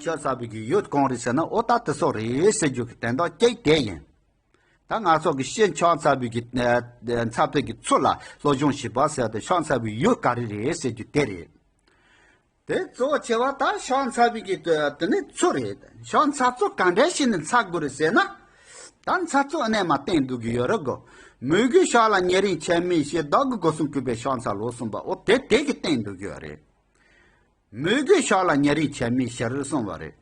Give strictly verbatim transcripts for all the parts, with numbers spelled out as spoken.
ཡོད་ཚ་བའི་གི་ཡུལ་གང་རེད་ཟེར་ན། འོ་ད་དེ་སོགས་རེད་ཟེར་རྒྱུ་གི་དོན་དག་གཅིག་དེ་ཡིན། ད་ང་ཚོ་གི་ཤིན་ཕྱོགས་འཚབ་པའི་གི་འཚབ་པའི་གི་ཚུལ་ལ་སློབ་སྦྱོང་བྱེད་པ་ཟེར་ཏེ། ཕྱོགས་འཚབ་པའི་ཡུལ་ག་རེ་རེད་ཟེར་རྒྱུ་དེ་རེད། དེ་གཙོ་ཆེ་བ་ད་ཕྱོགས་འཚབ་པའི་གི་དེ་ནི་ཚུལ་རེད། ཕྱོགས་འཚབ་ཚུལ་ག་འདྲ་ཞིག་ནས་འཚབ་དགོས་རེད་ཟེར་ན། ད་འཚབ་ཚུལ་ཨ་ནེ་མ་བསྟན་འདུག་གི་ཡོད་རེད་གོ། མོས་གུས་ཕྱོགས་ལ་ཉེ་རིང་ཁྱད་མེད་ཕྱིར། བདག་གི་སྒོ་གསུམ་གུས་པས་ཕྱོགས་འཚབ་ལོ་གསུངས་པ། འོ་དེ་དེ་གི་བསྟན་འདུག་གི་ཡོད་རེད། མོས་གུས་ཕྱོགས་ལ་ཉེ་རིང་ཁྱད་མེད་ཕྱིར་གསུངས་པ་རེད།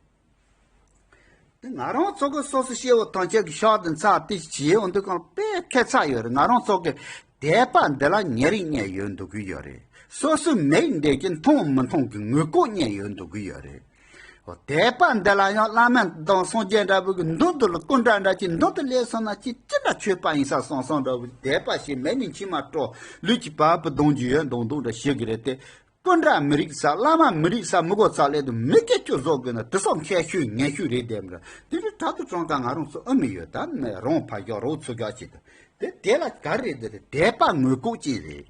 དེ་ང་རང་ཚོ་གི་སོ་སོ་སྐྱེ་བོ་ཐམས་ཅད་ཀྱི་ཕྱོགས་དེ་འཚབ་དེ་བྱེད་འོང་དུས་གང་དཔེ་ཁྱད་མཚར་ཡོད་རེད། ང་རང་ཚོ་གི་དད་པ་འདི་ལ་ཉེ་རིང་གཉིས་ཡོད་འདུག་གི་ཡོད་རེད། སོ་སོའི་མིག་འདི་གིས་མཐོང་མི་མཐོང་གི་ངོ་ལྐོག་གཉིས་ཡོད་འདུག་གི་ཡོད་རེད། འོ་དད་པ་འདི་ལ་ཡང་བླ་མ་དང་སངས་རྒྱས་འདྲ་བོ་གི་མདུན་དུ་ལ་སྐུ་འདྲ་འདྲ་ཅིག་མདུན་དུ་སླེབས་སོང་ན་ཅི་ཅི་འདྲ་ཆོས་པ་ཡིན་ས་སོང་སོང་འདྲ་བོ། དད་པ་ཞིག་མེད་ནི་མཆི་མ་དཀྲོག་ལུས་ཀྱི་བ་སྤུ་ལྡང་རྒྱུ་ཡོད་མདོག་མདོག་འདྲ་ཞིག་གི་རེད་དེ། སྐུ་འདྲ་མི་རིག་ས། བླ་མ་མི་རིག་ས། མི་གོ་ཚ་ལས་དུ་མི་སྐད་ཅོ་བཟོ་དགོས་ན་དེ་སོགས་མཁས་ཤོས་ངན་ཤོས་རེད་དེ་མི་ར། དེ་ནི་དྲག་ཏུ་གྲངས་ཀ་ང་རང་ཚོ་ཨ་མི་ཡོད་ད་ནི་རང་ཕ་ཞོག་རོགས་ཚུ་ག་ཅིག་ད་དེ་དེ་ལ་ག་རེད། དེ་དད་པ་ངོ་ལྐོག་ཅིག་རེད།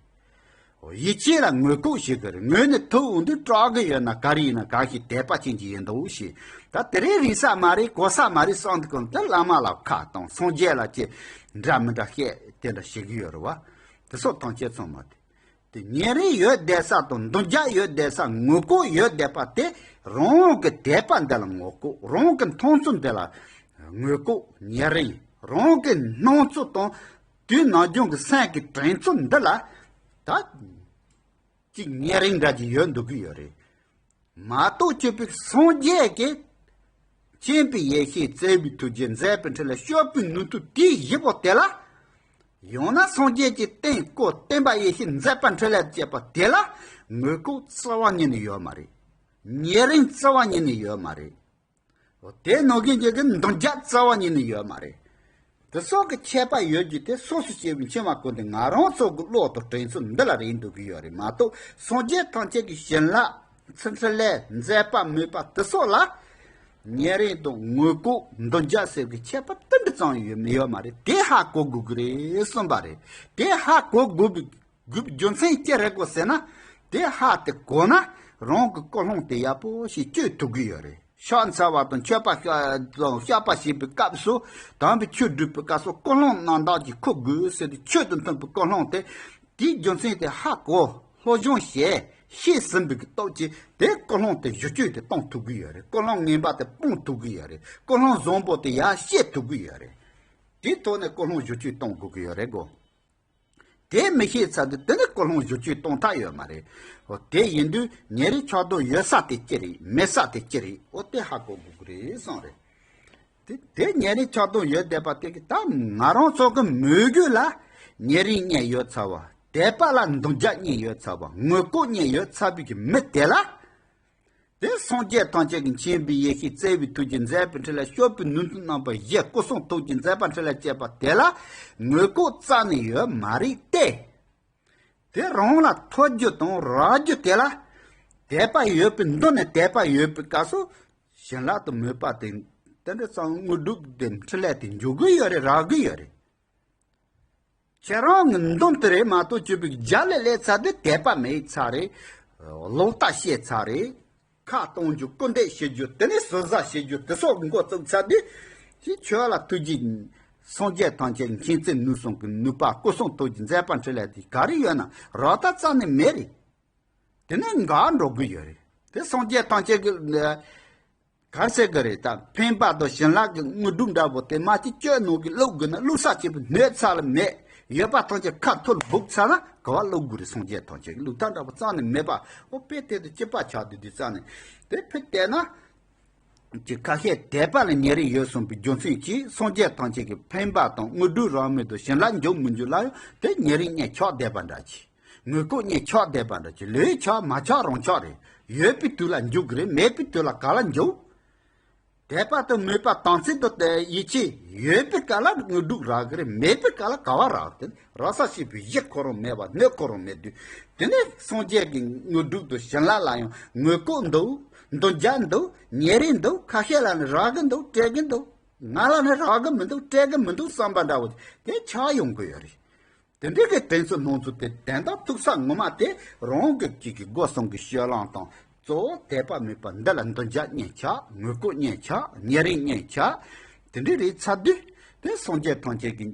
ཡིད་ཆེས་ལ་ངོ་ལྐོག་ཞིག་གི་རེད། ངོས་ནས་ཐུག་འོང་དུས་སྐྲག་གི་ཡོད་ན་ག་རེ་ཡིན་ན་ག་ཞིག་དད་པ་ཅན་ཅིག་ཡིན་འདུག་ཞེས། ད་དེ་རིང་རིག་ས་མ་རེད་གོ་ས་མ་རེད་བསམ་དུས་གང་དེ་བླ་མ་ལ་ཁ་བཏང་སངས་རྒྱས་ལ་ཅི་འདྲ་མི་འདྲ་བཤད་དེ་འདྲ་བྱེད་ཀྱི་ཡོད་རེད་བ། དེ་སོགས་ཐམས་ཅད་ཚང་མ་དེ། དེ་ཉེ་རིང་ཡོད་བསྡད་ས་དང་མདུན་རྒྱབ་ཡོད་བསྡད་ས་ངོ་ལྐོག་ཡོད་བསྡད་པ་དེ་རང་གི་དད་པ་འདི་ལ་ངོ་ལྐོག་རང་གི་མཐོང་ཚུལ་འདི་ལ་ངོ་ལྐོག་ཉེ་རིང་རང་གི་སྣང་ཚུལ་དང་དུས་ནམ་རྒྱུན་གྱི་སེམས་ཀྱི་དྲན་ཚུལ་འདི་ལ་ད་ཅིག་ཉེ་རིང་འདྲ་ཅིག་ཡོད་འདུག་གི་ཡོད་རེད། མ་གཏོགས་སྤྱོད་པའི་སངས་རྒྱས་ཀྱི་མཁྱེན་པའི་ཡེ་ཤེས་བརྩེ་བའི་ཐུགས་རྗེ་མཛད་པའི་འཕྲིན་ལས་སྤྱོད་པའི་ནུས་མཐུ་དེའི་བཞི་པོ་དེ་ལ། ཡང་ན་སངས་རྒྱས་ཀྱི་བསྟན་སྐོར་བསྟན་པ་ཡེ་ཤེས་མཛད་པ་འཕྲིན་ལས་བཅས་པ་དེ་ལ་ངོ་ལྐོག་རྩ་བ་ཉིད་ནས་ཡོད་མ་རེད། ཉེ་རིང་རྩ་བ་ཉིད་ནས་ཡོད་མ་རེད། དེ་ནང་བཞིན་གྱི་གི་མདུན་རྒྱབ་རྩ་བ་ཉིད་ནས་ཡོད་མ་རེད། དེ་སོགས་ཀྱི་ཁྱད་པར་ཡོད་རྒྱུ་དེ་སོ་སོ་སྐྱེ་བོའི་འཆི་བ་ཀུན་ཏུ་ང་རང་ཚོ་གི་བློ་དང་དྲན་ཚུལ་འདི་ལ་རེད་འདུག་གི་ཡོད་རེད་མ་གཏོགས་སངས་རྒྱས་ཐམས་ཅད་ཀྱི་བྱིན་རླབས་ཚུལ་འཕྲིན་ལས་མཛད་པ་མོས་པ་དེ་སོགས་ལ་ཉེ་རིང་དང་ངོ་ལྐོག་མདུན་རྒྱབ་ཟེར་གྱི་ཁྱད་པར་ཏིལ་འབྲུ་ཙམ་ཡོད་མི་ཡོད་མ་རེད། དེ་ཧ་གོ་དགོས་ཀྱི་རེད་གསུངས་པ་རེད། དེ་ཧ་གོ་དགོས་པའི་དགོས་པའི་རྒྱུ་མཚན་ཅི་རེད་གོ་ཟེར་ན། དེ་ཧ་དེ་གོ་ན་རང་གི་ཀུན་སློང་དེ་ཡག་པོ་ཞིག་བཅོས་ཐུབ་ཀྱི་ཡོད་རེད། ཕྱག་འཚལ་བ་དང་མཆོད་པ་དང་བཤགས་པ་བྱེད་པའི་སྐབས་སུ་དམ་པའི་ཆོས་སྒྲུབ་པའི་སྐབས་སུ་ཀུན་སློང་རྣམ་དག་ཅིག་འཁུར་དགོས་ཟེར་ཏེ་ཆོས་དང་མཐུན་པའི་ཀུན་སློང་དེ། དེའི་རྒྱུ་མཚན་དེ་ཧ་གོ་སློབ་སྦྱོང་བྱས་ཤེས་ཟིན་པའི་གི་སྟོབས་ཀྱིས་དེ་ཀུན་སློང་དེ་བསྒྱུར་བཅོས་དེ་གཏོང་ཐུབ་ཀྱི་ཡོད་རེད། ཀུན་སློང་ངན་པ་དེ་སྤོང་ཐུབ་ཀྱི་ཡོད་རེད། ཀུན་སློང་བཟང་པོ་དེ་ཡར་བཤད་ཐུབ་ཀྱི་ཡོད་རེད། དེའི་ཐོག་ནས་ཀུན་སློང་བསྒྱུར་བཅོས་གཏོང་དགོས་ཀྱི་ཡོད་རེད་གོ། དེ་མི་ཤེས་ཚར་དུས་དེ་ནི་ཀུན་སློང་བསྒྱུར་བཅོས་གཏོང་ཐབས་ཡོད་མ་རེད། འོ་དེ་ཡིན་དུས་ཉེ་རིང་ཕྱོགས་གཏོགས་ཡོད་ས་དེ་ཅི་རེད། མེད་ས་དེ་ཅི་རེད། འོ་དེ་ཧ་གོ་དགོས་ཀྱི་རེད་གསུངས་རེད། དེ་དེ་ཉེ་རིང་ཕྱོགས་གཏོགས་ཡོད་བསྡད་པ་དེ་གི་ད་ང་རང་ཚོ་གི་མོས་གུས་ལ་ཉེ་རིང་གཉིས་ཡོད་ཚར་བ། དད་པ་ལ་མདུན་རྒྱབ་གཉིས་ཡོད་ཚར་བ། ངོ་ལྐོག་གཉིས་ཡོད་ཚར་བའི་གི་མི་དེ་ལ། དེ་སངས་རྒྱས་ཐམས་ཅད་ཀྱི་མཁྱེན་པའི་ཡེ་ཤེས་བརྩེ་བའི་ཐུགས་རྗེ་མཛད་པའི་འཕྲིན་ལས་སྤྱོད་པའི་ནུས་མཐུ་རྣམ་པ་བཞི་སྐུ་གསུང་ཐུགས་ཀྱི་མཛད་པ་འཕྲིན་ལས་བཅས་པ་དེ་ལ་ངོ་ལྐོག་རྩ་ནས་ཡོད་མ་རེད་དེ། དེ་རང་ལ་ཐོབ་རྒྱུ་དང་རག་རྒྱུ་དེ་ལ་དད་པ་ཡོད་པའི་མདུན་ནས་དད་པ་ཡོད་པའི་སྐབས་སུ་བྱིན་རླབས་དང་མོས་པ་དེ་དེ་འདྲ་ཙམ་དངོས་གྲུབ་དེ་འཕྲིན་ལས་དེ་འཇུག་གི་ཡོད་རེད། རག་གི་ཡོད་རེད། ཁྱེད་རང་གི་འདུན་དེ་རེད་མ་གཏོགས་སྤྱོད་པའི་རྒྱ་ལས་སླེབས་ཚར་དུས་དད་པ་མེད་ཚར་རེད། ལོག་ལྟ་བཤད་ཚར་རེད། ཁ་གཏོང་རྒྱུ་སྐུར་འདེབས་བྱེད་རྒྱུ་དེ་ནས་ཟུར་ཟ་བྱེད་རྒྱུ་དེ་སོགས་འགོ་བཙུགས་ཚར་དུས། ཅིག་ཁྱོད་ལ་ཐུགས་རྗེ་སངས་རྒྱས་ཐམས་ཅད་མཁྱེན་བརྩེ་ནུས་གསུམ་གྱི་ནུས་པ་སྐུ་གསུང་ཐུགས་ཀྱི་མཛད་པ་འཕྲིན་ལས་དེ་ག་རེ་ཡོད་ན་རག་ལྟ་རྩ་ནས་མེད་རེད། དེ་ནས་འགག་འགྲོ་གི་ཡོད་རེད། དེ་སངས་རྒྱས་ཐམས་ཅད་ཀྱི། གར་ཟེར་གི་རེད། ད་འཕེན་པ་དང་བྱིན་རླབས་ཀྱི་དངོས་གྲུབ་འདྲ་པོ་དེ་མ་གཅིག་བཅོས་ནང་གི་བླུག་དགོས་ན་བླུག་ས་བྱེད་པའི་སྣོད་ཚ་ལ་མེད། ཡོད་པ་ཐམས་ཅད་ཁ་ཐུར་སྦུག་ཚ་ན་ག་བ་བླུག་དགོས་རེད། སངས་རྒྱས་ཐམས་ཅད་ཀྱི་བླུག་ཐབས་འདྲ་པོ་རྩ་ནས་མེད་པ། འོ་དཔེ་དེ་དུ་སྐྱིད་པ་ཆགས་དུས་དུས་རྩ་ནས་དེ་ཕི་བལྟས་ན། ཀྱི་ཁ་ཤས་དད་པ་ལ་ཉེ་རིང་ཡོད་གསུངས་པའི་རྒྱུ་མཚན་གྱིས་སངས་རྒྱས་ཐམས་ཅད་ཀྱི་འཕེན་པ་དང་དངོས་གྲུབ་རང་མོས་དང་བྱིན་རླབས་འཇུག་མི་འཇུག་ལ་ཡང་དེ་ཉེ་རིང་གཉིས་ཆགས་བསྡད་པ་འདྲ་ཅིག་ངོ་ལྐོག་གཉིས་ཆགས་བསྡད་པ་འདྲ་ཅིག་ལོས་ཆགས་མ་ཆགས་རང་ཆགས་རེད། ཡོད་པའི་དུས་ལ་འཇུག་གི་རེད། མེད་པའི་དུས་ལ་ག་ལ་འཇུག་དད་པ་དང་མོས་པ་དམ་ཚིག་དང་དེ་ཡིད་ཆེས་ཡོད་པའི་སྐབས་ལ་དངོས་གྲུབ་རག་གི་རེད། མེད་པའི་སྐབས་ལ་ག་བ་རག་དེ་རག་ས་ཞེས་པའི་གཞི་ཁོ་རང་མེད་པ་སྣོད་ཁོ་རང་མེད་དུས། དེ་ནས་སངས་རྒྱས་ཀྱི་དངོས་གྲུབ་དང་བྱིན་རླབས་ལ་ཡང་ངོ་ལྐོག་འདུག་མདུན་རྒྱབ་འདུག་ཉེ་རིང་འདུག་ཁ་ཤས་ལ་ནི་རག་གི་འདུག་སྤྲད་གི་འདུག་ང་ལ་ནི་རག་གི་མི་འདུག་སྤྲད་གི་མི་འདུག་བསམ་པ་འདྲ་བོ་དེ་ཆགས་ཡོང་གི་ཡོད་རེད། དེ་འདྲའི་གི་དྲན་ཚུལ་སྣང་ཚུལ་དེ་དན་རྟགས་ཐུག་ས་ངོ་མ་དེ་རང་གི་གཅིག་གི་སྒོ་གསུམ་གྱི་སྤྱོད་ལམ་དང་ གཙོ་བོ་དད་པ་མེད་པ་འདི་ལ་འདོད་ཆགས་རྐྱེན་ཆགས། དངོས་པོ་རྐྱེན་ཆགས། ཉེ་རིང་རྐྱེན་ཆགས། དེ་འདྲ་རེད་ཚར་དུས་དེ་སངས་རྒྱས་ཐམས་ཅད་ཀྱི་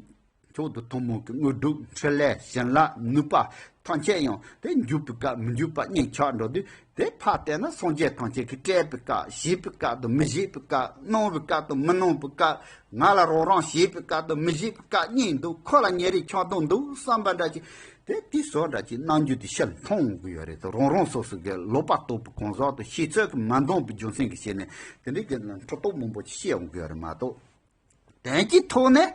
མཆོག་ཏུ་ཐུན་མོང་གི་དངོས་གྲུབ། འཕྲིན་ལས། བྱིན་རླབས། ནུས་པ་ཐམས་ཅད་ཡང་དེ་འཇུག་པའི་སྐབས་མི་འཇུག་པ་རྐྱེན་ཆགས་འགྲོ་དུས། དེ་ཕར་བལྟས་ན་སངས་རྒྱས་ཐམས་ཅད་ཀྱིས་སྤྲད་པའི་སྐབས། བཞེས་པའི་སྐབས་དང་མི་བཞེས་པའི་སྐབས། གནང་བའི་སྐབས་དང་མི་གནང་བའི་སྐབས། ང་ལ་རོགས་རམ་བྱེད་པའི་སྐབས་དང་མི་བྱེད་པའི་སྐབས་གཉིས་འདུག་ཁོ་ལ་ཉེ་རིང་ཆགས་སྡང་འདུག་བསམ་པ་འདྲ་ཅིག་དེ་དེ་བཟོ་འདྲ་ཅིག་རྣམ་འགྱུར་དེ་ཕྱིར་མཐོང་གི་ཡོད་རེད། དེ་རང་རང་སོ་སོ་གི་ལོག་པར་རྟོག་པའི་གང་ཟག་དང་ཤེས་ཚོད་ཀྱིས་མ་འདང་བའི་རྒྱུ་མཚན་གྱིས་བྱས་ནས་དེ་འདྲའི་གི་འཁྲུལ་རྟོག་མང་པོ་ཅིག་སྐྱེ་ཡོང་གི་ཡོད་རེད་མ་གཏོགས། དོན་གྱི་ཐོག་ནས་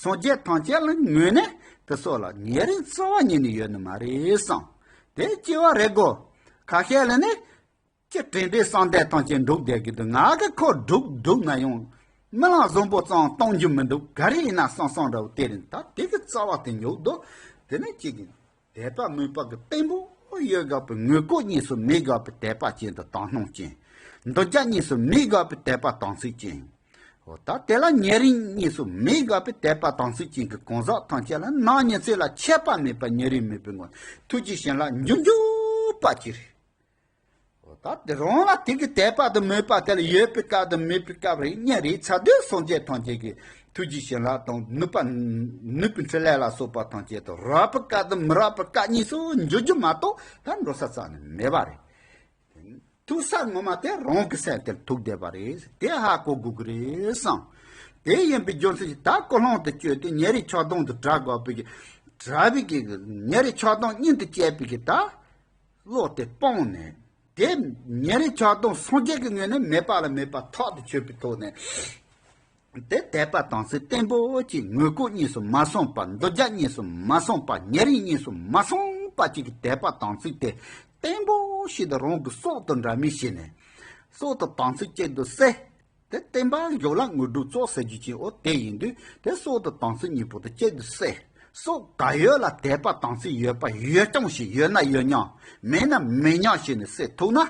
སངས་རྒྱས་ཐམས་ཅད་ལ་ངོས་ནས་དེ་སོགས་ལ་ཉེ་རིང་རྩ་བ་ཉིད་ནས་ཡོད་ནི་མ་རེད་བསམ། དེ་སྐྱེ་བ་རེ་དགོས། ཁ་ཤས་ལ་ནི་ཅི་དྲན་དྲན་བསམ་གཏན་ཐམས་ཅད་འགྲུབ་བསྡད་ཀྱི་འདུག་ང་གི་ཁོ་སྒྲུབ་སྒྲུབ་ན་ཡང་རྨི་ལམ་བཟང་པོ་ཙམ་གཏོང་རྒྱུ་མི་འདུག་ག་རེ་ཡིན་ན་བསམ་བསམ་འདྲ་བོ་དེ་རེད། ད་དེ་གི་རྩ་བ་དེ་ཉོབ་འདུག་དེ་ནས་གཅིག་གིས་དད་པ་མོས་པ་གི་བརྟན་པོ་ཡོད་དགོས་པའི། དངོས་པོ་གཉིས་སུ་མེད་དགོས་པའི་དད་པ་ཅན་དང་དག་སྣང་ཅན། འདོད་ཆགས་གཉིས་སུ་མེད་དགོས་པའི་དད་པ་དམ་ཚིག་ཅན། འོ་ད་དེ་ལ་ཉེ་རིང་གཉིས་སུ་མེད་དགོས་པའི་དད་པ་དམ་ཚིག་ཅན་གྱི་གང་ཟག་ཐམས་ཅད་ལ་ནམ་ཉིན་ཚེ་ལ་ཆད་པ་མེད་པ་ཉེ་རིང་མེད་པའི་ངང་ཐུགས་རྗེ་བྱིན་རླབས་འབྱུང་འགྱུར་བ་ཅིག་རེད། འོ་ད་དེ་རང་ལ་དེ་གི་དད་པ་དང་མོས་པ་དེ་ལ་ཡོད་པའི་སྐབས་དང་མེད་པའི་སྐབས་རེ་གཉིས་རེ་ཚར་དུས་སངས་རྒྱས་ཐམས་ཅད་ཀྱི་ཐུགས་རྗེ་བྱིན་རླབས་དང་ནུས་པ། ནུས་པའི་འཕྲིན་ལས་ལ་སོགས་པ་ཐམས་ཅད་དང་རགས་པའི་སྐབས་དང་མི་རགས་པའི་སྐབས་གཉིས་སུ་འགྱུར་རྒྱུ་མ་གཏོགས་ད་འགྲོ་ས་རྩ་ནས་མེད་པ་རེད། ཐུག་ས་ངོ་མ་དེ་རང་གི་སེམས་དེར་ཐུག་བསྡད་པ་རེད། དེ་ཧ་གོ་དགོས་ཀྱི་རེད་བསམ། དེ་ཡིན་པའི་རྒྱུ་མཚན་གྱིས་ད་ཀུན་སློང་དུ་བསྐྱོད་དེ་ཉེ་རིང་ཆགས་སྡང་དུ་བྲལ་དགོས་པའི་གི་བྲལ་བའི་གི་ཉེ་རིང་ཆགས་སྡང་གཉིས་དུ་བཅད་པའི་གི་ད་བློ་དེ་སྤངས་ནས། དེ་ཉེ་རིང་ཆགས་སྡང་སངས་རྒྱས་ཀྱི་ངོས་ནས་མེད་པ་ལ་མེད་པ་ཐག་ཏུ་ཆོད་པའི་ཐོག་ནས། དེ་དད་པ་དམ་ཚིག་བརྟན་པོ་ཅིག་དངོས་པོ་གཉིས་སུ་མ་སོང་པ། འདོད་ཆགས་གཉིས་སུ་མ་སོང་པ། ཉེ་རིང་གཉིས་སུ་མ་སོང་པ་ཅིག་གི་དད་པ་དམ་ཚིག་དེ་བརྟན་པོ་ཞིག་ཏུ་རང་གི་སྲོག་དང་འདྲ་མིན་བྱས་ནས། སྲོག་དང་དམ་ཚིག་གཅིག་ཏུ་བསྲེས། དེ་བརྟན་པ་མགྱོགས་ལ་དངོས་གྲུབ་སྩོགས་ཟེར་རྒྱུ་ཅན་འོ་དེ་ཡིན་དུས་དེ་སྲོག་དང་དམ་ཚིག་གཉིས་པོ་དང་གཅིག་ཏུ་བསྲེས། སྲོག་ག་ཡོད་ལ་དད་པ་དམ་ཚིག་ཡོད་པ་ཡོད་རྐྱང་ཞིག་ཡོད་ན་ཡོད་མཉམ་མེད་ན་མེད་མཉམ་བྱས་ནས་བསྲེས་ཐུབ་ན།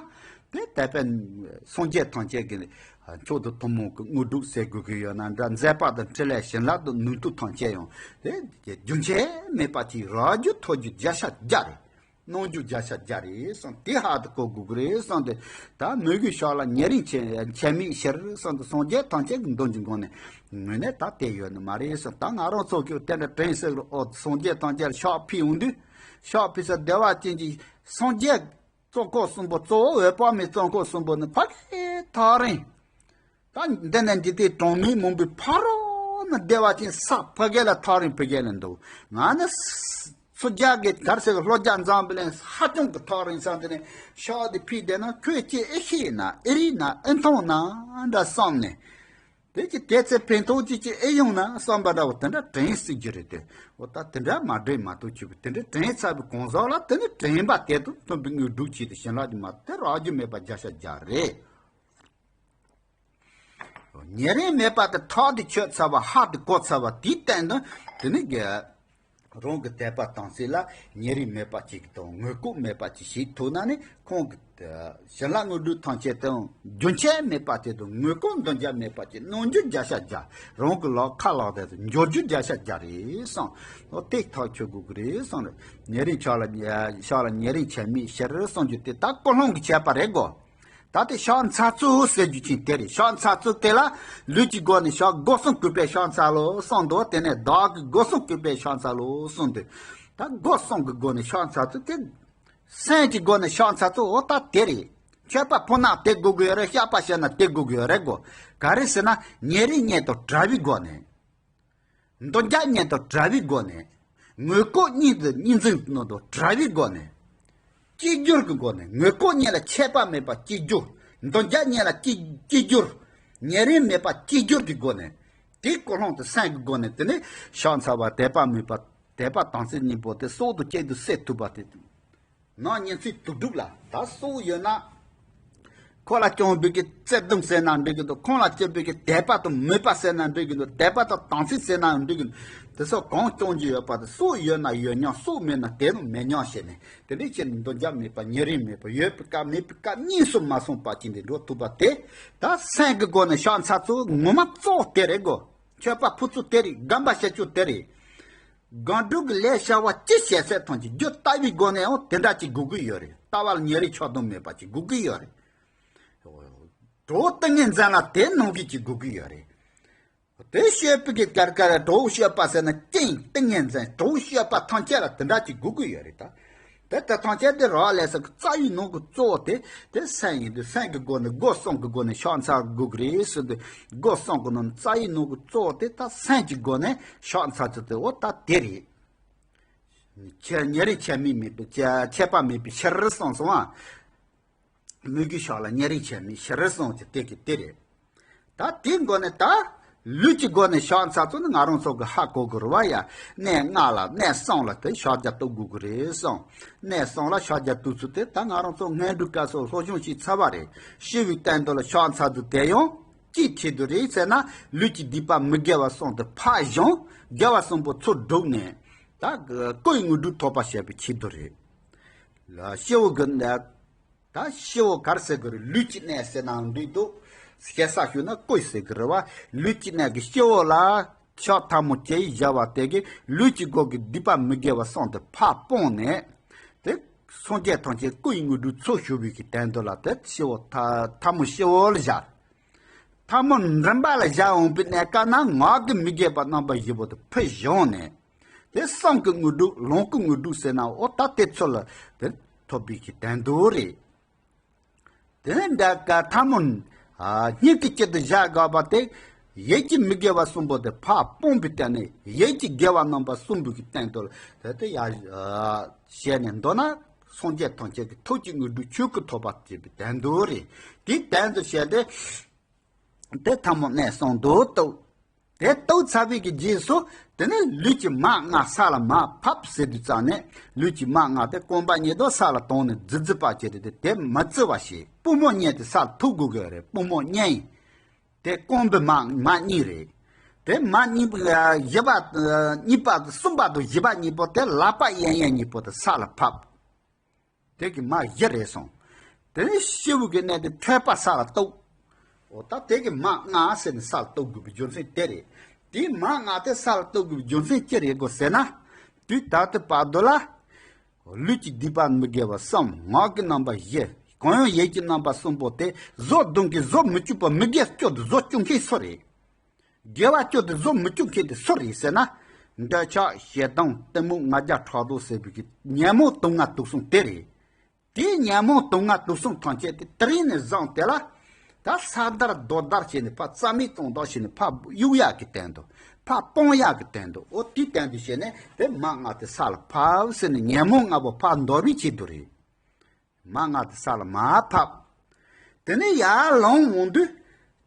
དེ་དད་པའི་སངས་རྒྱས་ཐམས་ཅད་ཀྱི་མཆོག་ཏུ་ཐུན་མོང་གི་དངོས་གྲུབ་ཟེར་དགོས་ཀྱི་ཡོད་ན་འདྲ། མཛད་པ་དང་འཕྲིན་ལས་བྱིན་རླབས་དང་ནུས་མཐུ་ཐམས་ཅད་ཡང་དེ་རྒྱུན་ཆད་མེད་པ་ཅིག་རག་རྒྱུ་ཐོབ་རྒྱུ་བརྒྱ་ཆ་བརྒྱ་རེད། གནང་རྒྱུ་བརྒྱ་ཆ་བརྒྱ་རེད་བསམ། དེ་ཧ་དུ་གོ་དགོས་ཀྱི་རེད་བསམ་སྟེ། ད་མོས་གུས་ཕྱག་ལ་ཉེ་རིང་ཆད་མེད་ཕྱིར་བསམ་སྟེ་སངས་རྒྱས་ཐམས་ཅད་ཀྱི་མདུན་གྱི་སྒོ་ནས་ངོས་ནས་ད་དེ་ཡོད་ནི་མ་རེད་བསམ། ད་ང་རང་ཚོ་ཁྱོད་དེ་འདྲ་དྲན་སྲིད་རུ་ཨོ་སངས་རྒྱས་ཐམས་ཅད་ལ་ཕྱག་ཕུལ་ཡོང་དུས། ཕྱག་ཕུལ་ས་བདེ་བ་ཅན་གྱི་སངས་རྒྱས་གཙོ་འཁོར་གསུམ་པོ་གཙོ་བོ་འོད་དཔག་མེད་གཙོ་འཁོར་གསུམ་པོ་ནི་ཕ་གི་ཐག་རིང་། ད་འདི་ནས་འདི་དེ་གྲངས་མེད་མང་པོའི་ཕ་རོལ་ན་བདེ་བ་ཅན་ས་ཕ་གི་ལ་ཐག་རིང་ཕ་གི་ལ་འདུག་ང་ནི་ཚོ་རྒྱག་གི་གར་སེ་གི་ལྷོ་རྒྱ་འཛམ་བུ་གླིང་ཧ་ཅང་གི་ཐག་རིང་ས་འདི་ནས་ཤག་དེ་ཕིག་བསྡད་ན་ཁོས་ཅི་ཨེ་ཤེས་ན་ཨེ་རིག་ན་ཨེ་མཐོང་ན་འདྲ་བསམ་ནས། དེ་ཅི་དེ་ཚེ་ཕན་ཐོགས་ཅི་ཅི་ཨེ་ཡོང་ན་བསམ་པ་འདྲ་བོ་དེ་འདྲ་དྲན་སྲིད་ཀྱི་རེད་དེ། འོ་ད་དེ་འདྲ་མ་དྲན་མ་གཏོགས་ཆོས་པ་དེ་འདྲ་དྲན་ཚར་བའི་གང་ཟག་ལ་དེ་ནི་དྲན་པ་དེ་དང་མཐུན་པའི་དངོས་གྲུབ་ཅིག་དེ་བྱིན་རླབས་ཀྱི་མ་དེ་རག་རྒྱུ་མེད་པ་བརྒྱ་ཆ་བརྒྱ་རེད། ཉེ་རིང་མེད་པ་དེ་ཐག་དེ་ཆོད་ཚར་བ་ཧ་དེ་གོ་ཚར་བ་དེའི་སྟེང་དུ་དེ་ནི་རང་གི་དད་པ་དམ་ཚིག་ལ་ཉེ་རིང་མེད་པ་ཅིག་དང་དངོས་ལྐོག་མེད་པ་ཅིག་ཞིག་ཐུག་ན་ནི་ཁོང་གི་བྱིན་རླབས་དངོས་གྲུབ་ཐམས་ཅད་དང་རྒྱུན་ཆད་མེད་པ་དེ་དང་དངོས་ལྐོག་འདོད་ཆགས་མེད་པ་ཅིག་གནང་རྒྱུ་བརྒྱ་ཆ་བརྒྱ། རང་གི་ལག་ཁ་ལག་དེ་དུ་འབྱོར་རྒྱུ་བརྒྱ་ཆ་བརྒྱ་རེད་བསམ། ལོ་དེ་ཐག་ཆོད་དགོས་ཀྱི་རེད་བསམ་རེད། ཉེ་རིང་ཕྱག་ལ་ཕྱག་ལ་ཉེ་རིང་ཆད་མེད་ཕྱིར་གསུང་རྒྱུ་དེ་ད་ཀུན་སློང་གི་ཆད་པ་རེད་གོ། ད་དེ་ཕྱག་འཚལ་ཚུལ་ཟེར་རྒྱུ་ཅན་དེ་རེད། ཕྱག་འཚལ་ཚུལ་དེ་ལ་ལུས་ཀྱི་སྒོ་ནས་ཕྱག་སྒོ་གསུམ་གུས་པས་ཕྱག་འཚལ་ལོ་གསུངས་འདུག་དེ་ནས་བདག་གིས་སྒོ་གསུམ་གུས་པས་ཕྱག་འཚལ་ལོ་གསུངས་འདུག་ད་སྒོ་གསུམ་གྱི་སྒོ་ནས་ཕྱག་འཚལ་ཚུལ་དེ། སེམས་ཀྱི་སྒོ་ནས་ཕྱག་འཚལ་ཚུལ་འོ་ད་དེ་རེད། མཆོད་པ་ཕུལ་ན་དེ་དགོས་ཀྱི་ཡོད་རེད། བཤགས་པ་བྱས་ན་དེ་དགོས་ཀྱི་ཡོད་རེད་གོ། ག་རེ་ཟེར་ན་ཉེ་རིང་གཉིས་དང་བྲལ་བའི་སྒོ་ནས། འདོད་ཆགས་གཉིས་དང་བྲལ་བའི་སྒོ་ནས། དངོས་ལྐོག་གཉིས་དང་གཉིས་འཛིན་ནང་དུ་བྲལ་བའི་སྒོ་ནས། གཅིག་གྱུར་གྱི་སྒོ་ནས། དངོས་ལྐོག་གཉིས་ལ་ཆད་པ་མེད་པ་གཅིག་གྱུར། འདོད་ཆགས་གཉིས་ལ་གཅིག་གཅིག་གྱུར། ཉེ་རིང་མེད་པ་གཅིག་གྱུར་གྱི་སྒོ་ནས། དེའི་ཀུན་སློང་དེ་སེམས་ཀྱི་སྒོ་ནས་དེ་ནས་ཕྱག་འཚལ་བ་དད་པ་མེད་པ་དད་པ་དམ་ཚིག་གཉིས་པོ་དེ་སྲོག་དང་གཅིག་ཏུ་བསྲེ་ཐུབ་པ་དེ། ནང་ཉིན་ཚེ་དུག་སྦྲུལ་ལ་ད་སྲོག་ཡོད་ན། ཁོ་ལ་བཅངས་པའི་གི་བརྩེ་གདུང་ཟེར་ན་འགྲིག་གི་འདུག་ཁོང་ལ་བཅངས་པའི་གི་དད་པ་དང་མོས་པ་ཟེར་ན་འགྲིག་གི་འདུག་དད་པ་དང་དམ་ཚིག་ཟེར་ན་འགྲིག་གི་འདུག་དེ་སོགས་གང་བཅངས་ཀྱི་ཡོད་པ་དེ་སྲོག་ཡོད་ན་ཡོད་མཉམ་སྲོག་མེད་ན་དེ་རུ་མེད་མཉམ་བྱས་ནས་དེ་འདྲའི་ཕྱིར་འདོད་ཆགས་མེད་པ་ཉེ་རིང་མེད་པ་ཡོད་པའི་སྐབས་མེད་པའི་སྐབས་གཉིས་སུ་མ་སོང་བ་ཅིག་འདི་འགྲོ་ཐུབ་པ་དེ་ད་སེམས་ཀྱི་སྒོ་ནས་ཕྱག་འཚལ་ཚུལ་ངོ་མ་གཙོ་བོ་དེ་རེད་གོ། མཆོད་པ་ཕུལ་ཚུལ་དེ་རེད། སྒོམ་པ་བྱེད་ཚུལ་དེ་རེད། སྒོམ་སྒྲུབ་ཀྱི་ལས་བྱ་བ་ཅི་བྱེད་ཚད་ཐམས་ཅད་རྒྱུ་ལྟ་བའི་སྒོ་ནས་ཡང་དེ་འདྲ་ཅིག་དགོས་ཀྱི་ཡོད་རེད། ལྟ་བ་ལ་ཉེ་རིང་ཆགས་སྡང་མེད་པ་ཅིག་དགོས་ཀྱི་ཡོད་རེད། གྲོགས་ཏིང་ངེ་འཛིན་ལ་དེ་ནང་བཞིན་ཅིག་དགོས་ཀྱི་ཡོད་རེད། དེ་བཤད་པའི་གི་ཀར་ཀར་གྲོགས་བཤད་པ་ཟེར་ན་ཅིང་ཏིང་ངེ་འཛིན་གྲོགས་བཤད་པ་ཐམས་ཅད་ལ་དེ་འདྲ་ཅིག་དགོས་ཀྱི་ཡོད་རེད་ད། དེ་ལྟར་ཐམས་ཅད་དེ་རག་ལས་སོགས་ཀྱི་རྩ་བའི་ནང་གི་གཙོ་བོ་དེ་དེ་སེམས་ཡིན་དུས་སེམས་ཀྱི་སྒོ་ནས་སྒོ་གསུམ་གྱི་སྒོ་ནས་ཕྱག་འཚལ་དགོས་ཀྱི་རེད་ཟེར་དུས་སྒོ་གསུམ་གྱི་ནང་ནས་རྩ་བའི་ནང་གི་གཙོ་བོ་དེ་ད་སེམས་ཀྱི་སྒོ་ནས་ཕྱག་འཚལ་ཚུལ་དེ་འོ་ད་དེ་རེད། ཁྱད་ཉེ་རིང་ཁྱད་མིན་མེད་པའི་ཁྱད་ཁྱད་པར་མེད་པའི་ཕྱིར་གསུངས་སོང་ཨ། མོས་གུས་ཕྱག་ལ་ཉེ་རིང་ཁྱད་མེད་ཕྱིར་གསུངས་ཀྱི་དེ་གི་དེ་རེད། ད་དེའི་སྒོ་ནས་ད་ལུས་ཀྱི་སྒོ་ནས་ཕྱག་འཚལ་ཚུལ་ནི་ང་རང་ཚོ་གི་ཧ་གོ་དགོས་རེད་བ་ཡ། གནས་ལྔ་ལ་གནས་གསུམ་ལ་དེ་ཕྱག་རྒྱ་གཏོང་དགོས་ཀྱི་རེད་གསུངས། གནས་གསུམ་ལ་ཕྱག་རྒྱ་གཏོང་ཚུལ་དེ་ད་ང་རང་ཚོ་སྔོན་འགྲོའི་སྐབས་སུ་སློབ་སྦྱོང་བྱས་ཚར་བ་རེད། སྤྱི་བོའི་སྟེང་དུ་ལ་ཕྱག་འཚལ་དུས་དེ་ཡང་ཅིའི་ཆེད་དུ་རེད་ཟེར་ན་ལུས་ཀྱི་སྡིག་པ་མི་དགེ་བ་གསུམ་དེ་ཕར་བཞག་དགེ་བ་གསུམ་པོ་ཚུར་བསྒྲུབས་ནས་ད་སྐུ་ཡི་དངོས་གྲུབ་ཐོབ་པ་བྱེད་པའི་ཆེད་དུ་རེད། ལ་སྤྱི་བོ་གི་ད་སྤྱི་བོ་ག་རེ་ཟེར་གི་རེད། ལུས་ཀྱི་གནས་ཟེར་ནའང་འགྲིག་འདུག་ཞེ་ས་ཞུས་ན་སྐུ་ཟེར་གི་རེད་བ། ལུས་ཀྱི་གནས་ཀྱི་སྤྱི་བོ་ལ་ཕྱག་ཐལ་མོ་སྦྱར་བ་དེ་གིས་ལུས་ཀྱི་སྒོ་གི་སྡིག་པ་མི་དགེ་བ་གསུམ་དེ་ཕར་སྤངས་ནས་དེ་སངས་རྒྱས་ཐམས་ཅད་སྐུ་ཡི་དངོས་གྲུབ་ཚུར་ཞུ་བའི་གི་དོན་དུ་ལ་དེ་སྤྱི་བོ་ཐལ་ཐལ་མོ་སྤྱི་བོ་ལ་བཞག་ཐལ་མོ་མགྲིན་པ་ལ་བཞག་འོང་པའི་གནས་སྐབས་ན་ངག་གི་མི་དགེ་བ་རྣམ་པ་བཞི་པོ་དེ་ཕུད་བཞག་ནས། དེ་གསུམ་གྱི་དངོས་གྲུབ་ལོངས་སྐུའི་དངོས་གྲུབ་ཟེར་ན་འོ་ད་དེ་ཚོ་ལ་དེ་ཐོབ་པའི་གི་དོན་དུ་རེད། དེ་ནས་འདྲ་ཀ་ཐལ་མོ་ཨ་སྙིང་གི་དཀྱིལ་དུ་བཞག་དགོས་པ་དེ་ཡིད་ཀྱི་མི་དགེ་བ་གསུམ་པོ་དེ་ཕར་སྤངས་པའི་སྟེང་ནས་ཡིད་ཀྱི་དགེ་བ་རྣམ་པ་གསུམ་པོ་གི་སྟེང་དུ་དེ་དེ་ཡ་ཨ་བྱས་ནས་མདོར་ན་སངས་རྒྱས་ཐམས་ཅད་ཀྱི་ཐུགས་ཀྱི་དངོས་གྲུབ་ཆོས་སྐུ་ཐོབ་པ་བྱེད་པའི་དོན་དུ་རེད། དེའི་དོན་དུ་བྱས་ཏེ་དེ་ཐལ་མོ་གནས་གསུམ་དུ་གཏུགས། དེ་གཏུགས་ཚར་བའི་གི་རྗེས་སུ་དེ་ནས་ལུས་ཀྱི་མར་ལྔ་ས་ལ་མར་ཕབ་ཟེར་དུས་ཙམ་ནས་ལུས་ཀྱི་མར་ལྔ་དེ་རྐང་པ་གཉིས་དོ་ས་ལ་བཏང་ནས་རྫི་རྫི་པ་བྱས་ཏེ་དེ་མི་རྫི་བ་ཞིག་པུས་མོ་གཉིས་དེ་ས་ལ་ཐུག་དགོས་ཀྱི་རེད། པུས་མོ་གཉིས་ཡིན། དེ་རྐང་པའི་མར་མར་གཉིས་རེད། དེ་མར་གཉིས་པ་བཞི་པ་གཉིས་པ་གསུམ་པ་དང་བཞི་པ་གཉིས་པོ་དེ་ལག་པ་གཡས་གཡོན་གཉིས་པོ་དེ་ས་ལ་ཕབ། དེ་གི་མར་བཞི་རེད་སོང་། དེ་ནས་སྤྱི་བོ་གི་གནས་དེ་ཐོད་པ་ས་ལ་གཏུགས། འོ་ད་དེ་གི་མར་ལྔ་ཟེར་ནས་ས་ལ་གཏུགས་དགོས་པའི་རྒྱུ་མཚན་དེ་རེད། དེའི་མར་ལྔ་དེ་ས་ལ་གཏུགས་དགོས་པའི་རྒྱུ་མཚན་ཅི་རེད་གོ་ཟེར་ན། དུས་ད་ལྟ་བར་དུ་ལ། ལུས་ཀྱི་སྡིག་པ་མི་དགེ་བ་གསུམ། ངག་གི་རྣམ་པ་བཞི། གང་ཡང་ཡིད་ཀྱི་རྣམ་པ་གསུམ་པོ་དེ་བཟོ་གདོང་གི་བཟོ་མི་བཅུག་པ་མི་དགེ་བཅུ་དེ་བཟོ་བཅུག་མཁན་སུ་རེད། དགེ་བ་བཅུ་དེ་བཟོ་མི་བཅུག་མཁན་དེ་སུ་རེད་ཟེར་ན། འདོད་ཆགས་ཞེ་སྡང་གཏི་མུག་ང་རྒྱལ་ཕྲག་དོག་ཟེར་བའི་གི་ཉོན་མོངས་དུག་ལྔ་དུག་གསུམ་དེ་རེད། དེའི་ཉོན་མོངས་དུག་ལྔ་དུག་གསུམ་ཐམས་ཅད་དེ་དེ་རིང་ནས་བཟུང་སྟེ་ལ། ད་ས་དར་རྡོ་དར་བྱས་ནས་ཕར་རྩ་མེད་གཏོང་དག་བྱས་ནས་ཕར་གཡུག་ཡག་གི་དོན་དུ། ཕར་སྤོང་ཡག་གི་དོན་དུ། འོ་དེའི་དོན་དུ་བྱས་ནས་དེ་མར་ལྔ་དེ་ས་ལ་ཕབ་ཟེར་ནས་ཉོན་མོངས་ལྔ་པོ་ཕར་འདོར་བའི་ཆེད་དུ་རེད། མར་ལྔ་དེ་ས་ལ་མར་ཕབ། དེ་ནས་ཡར་ལངས་འོང་དུས།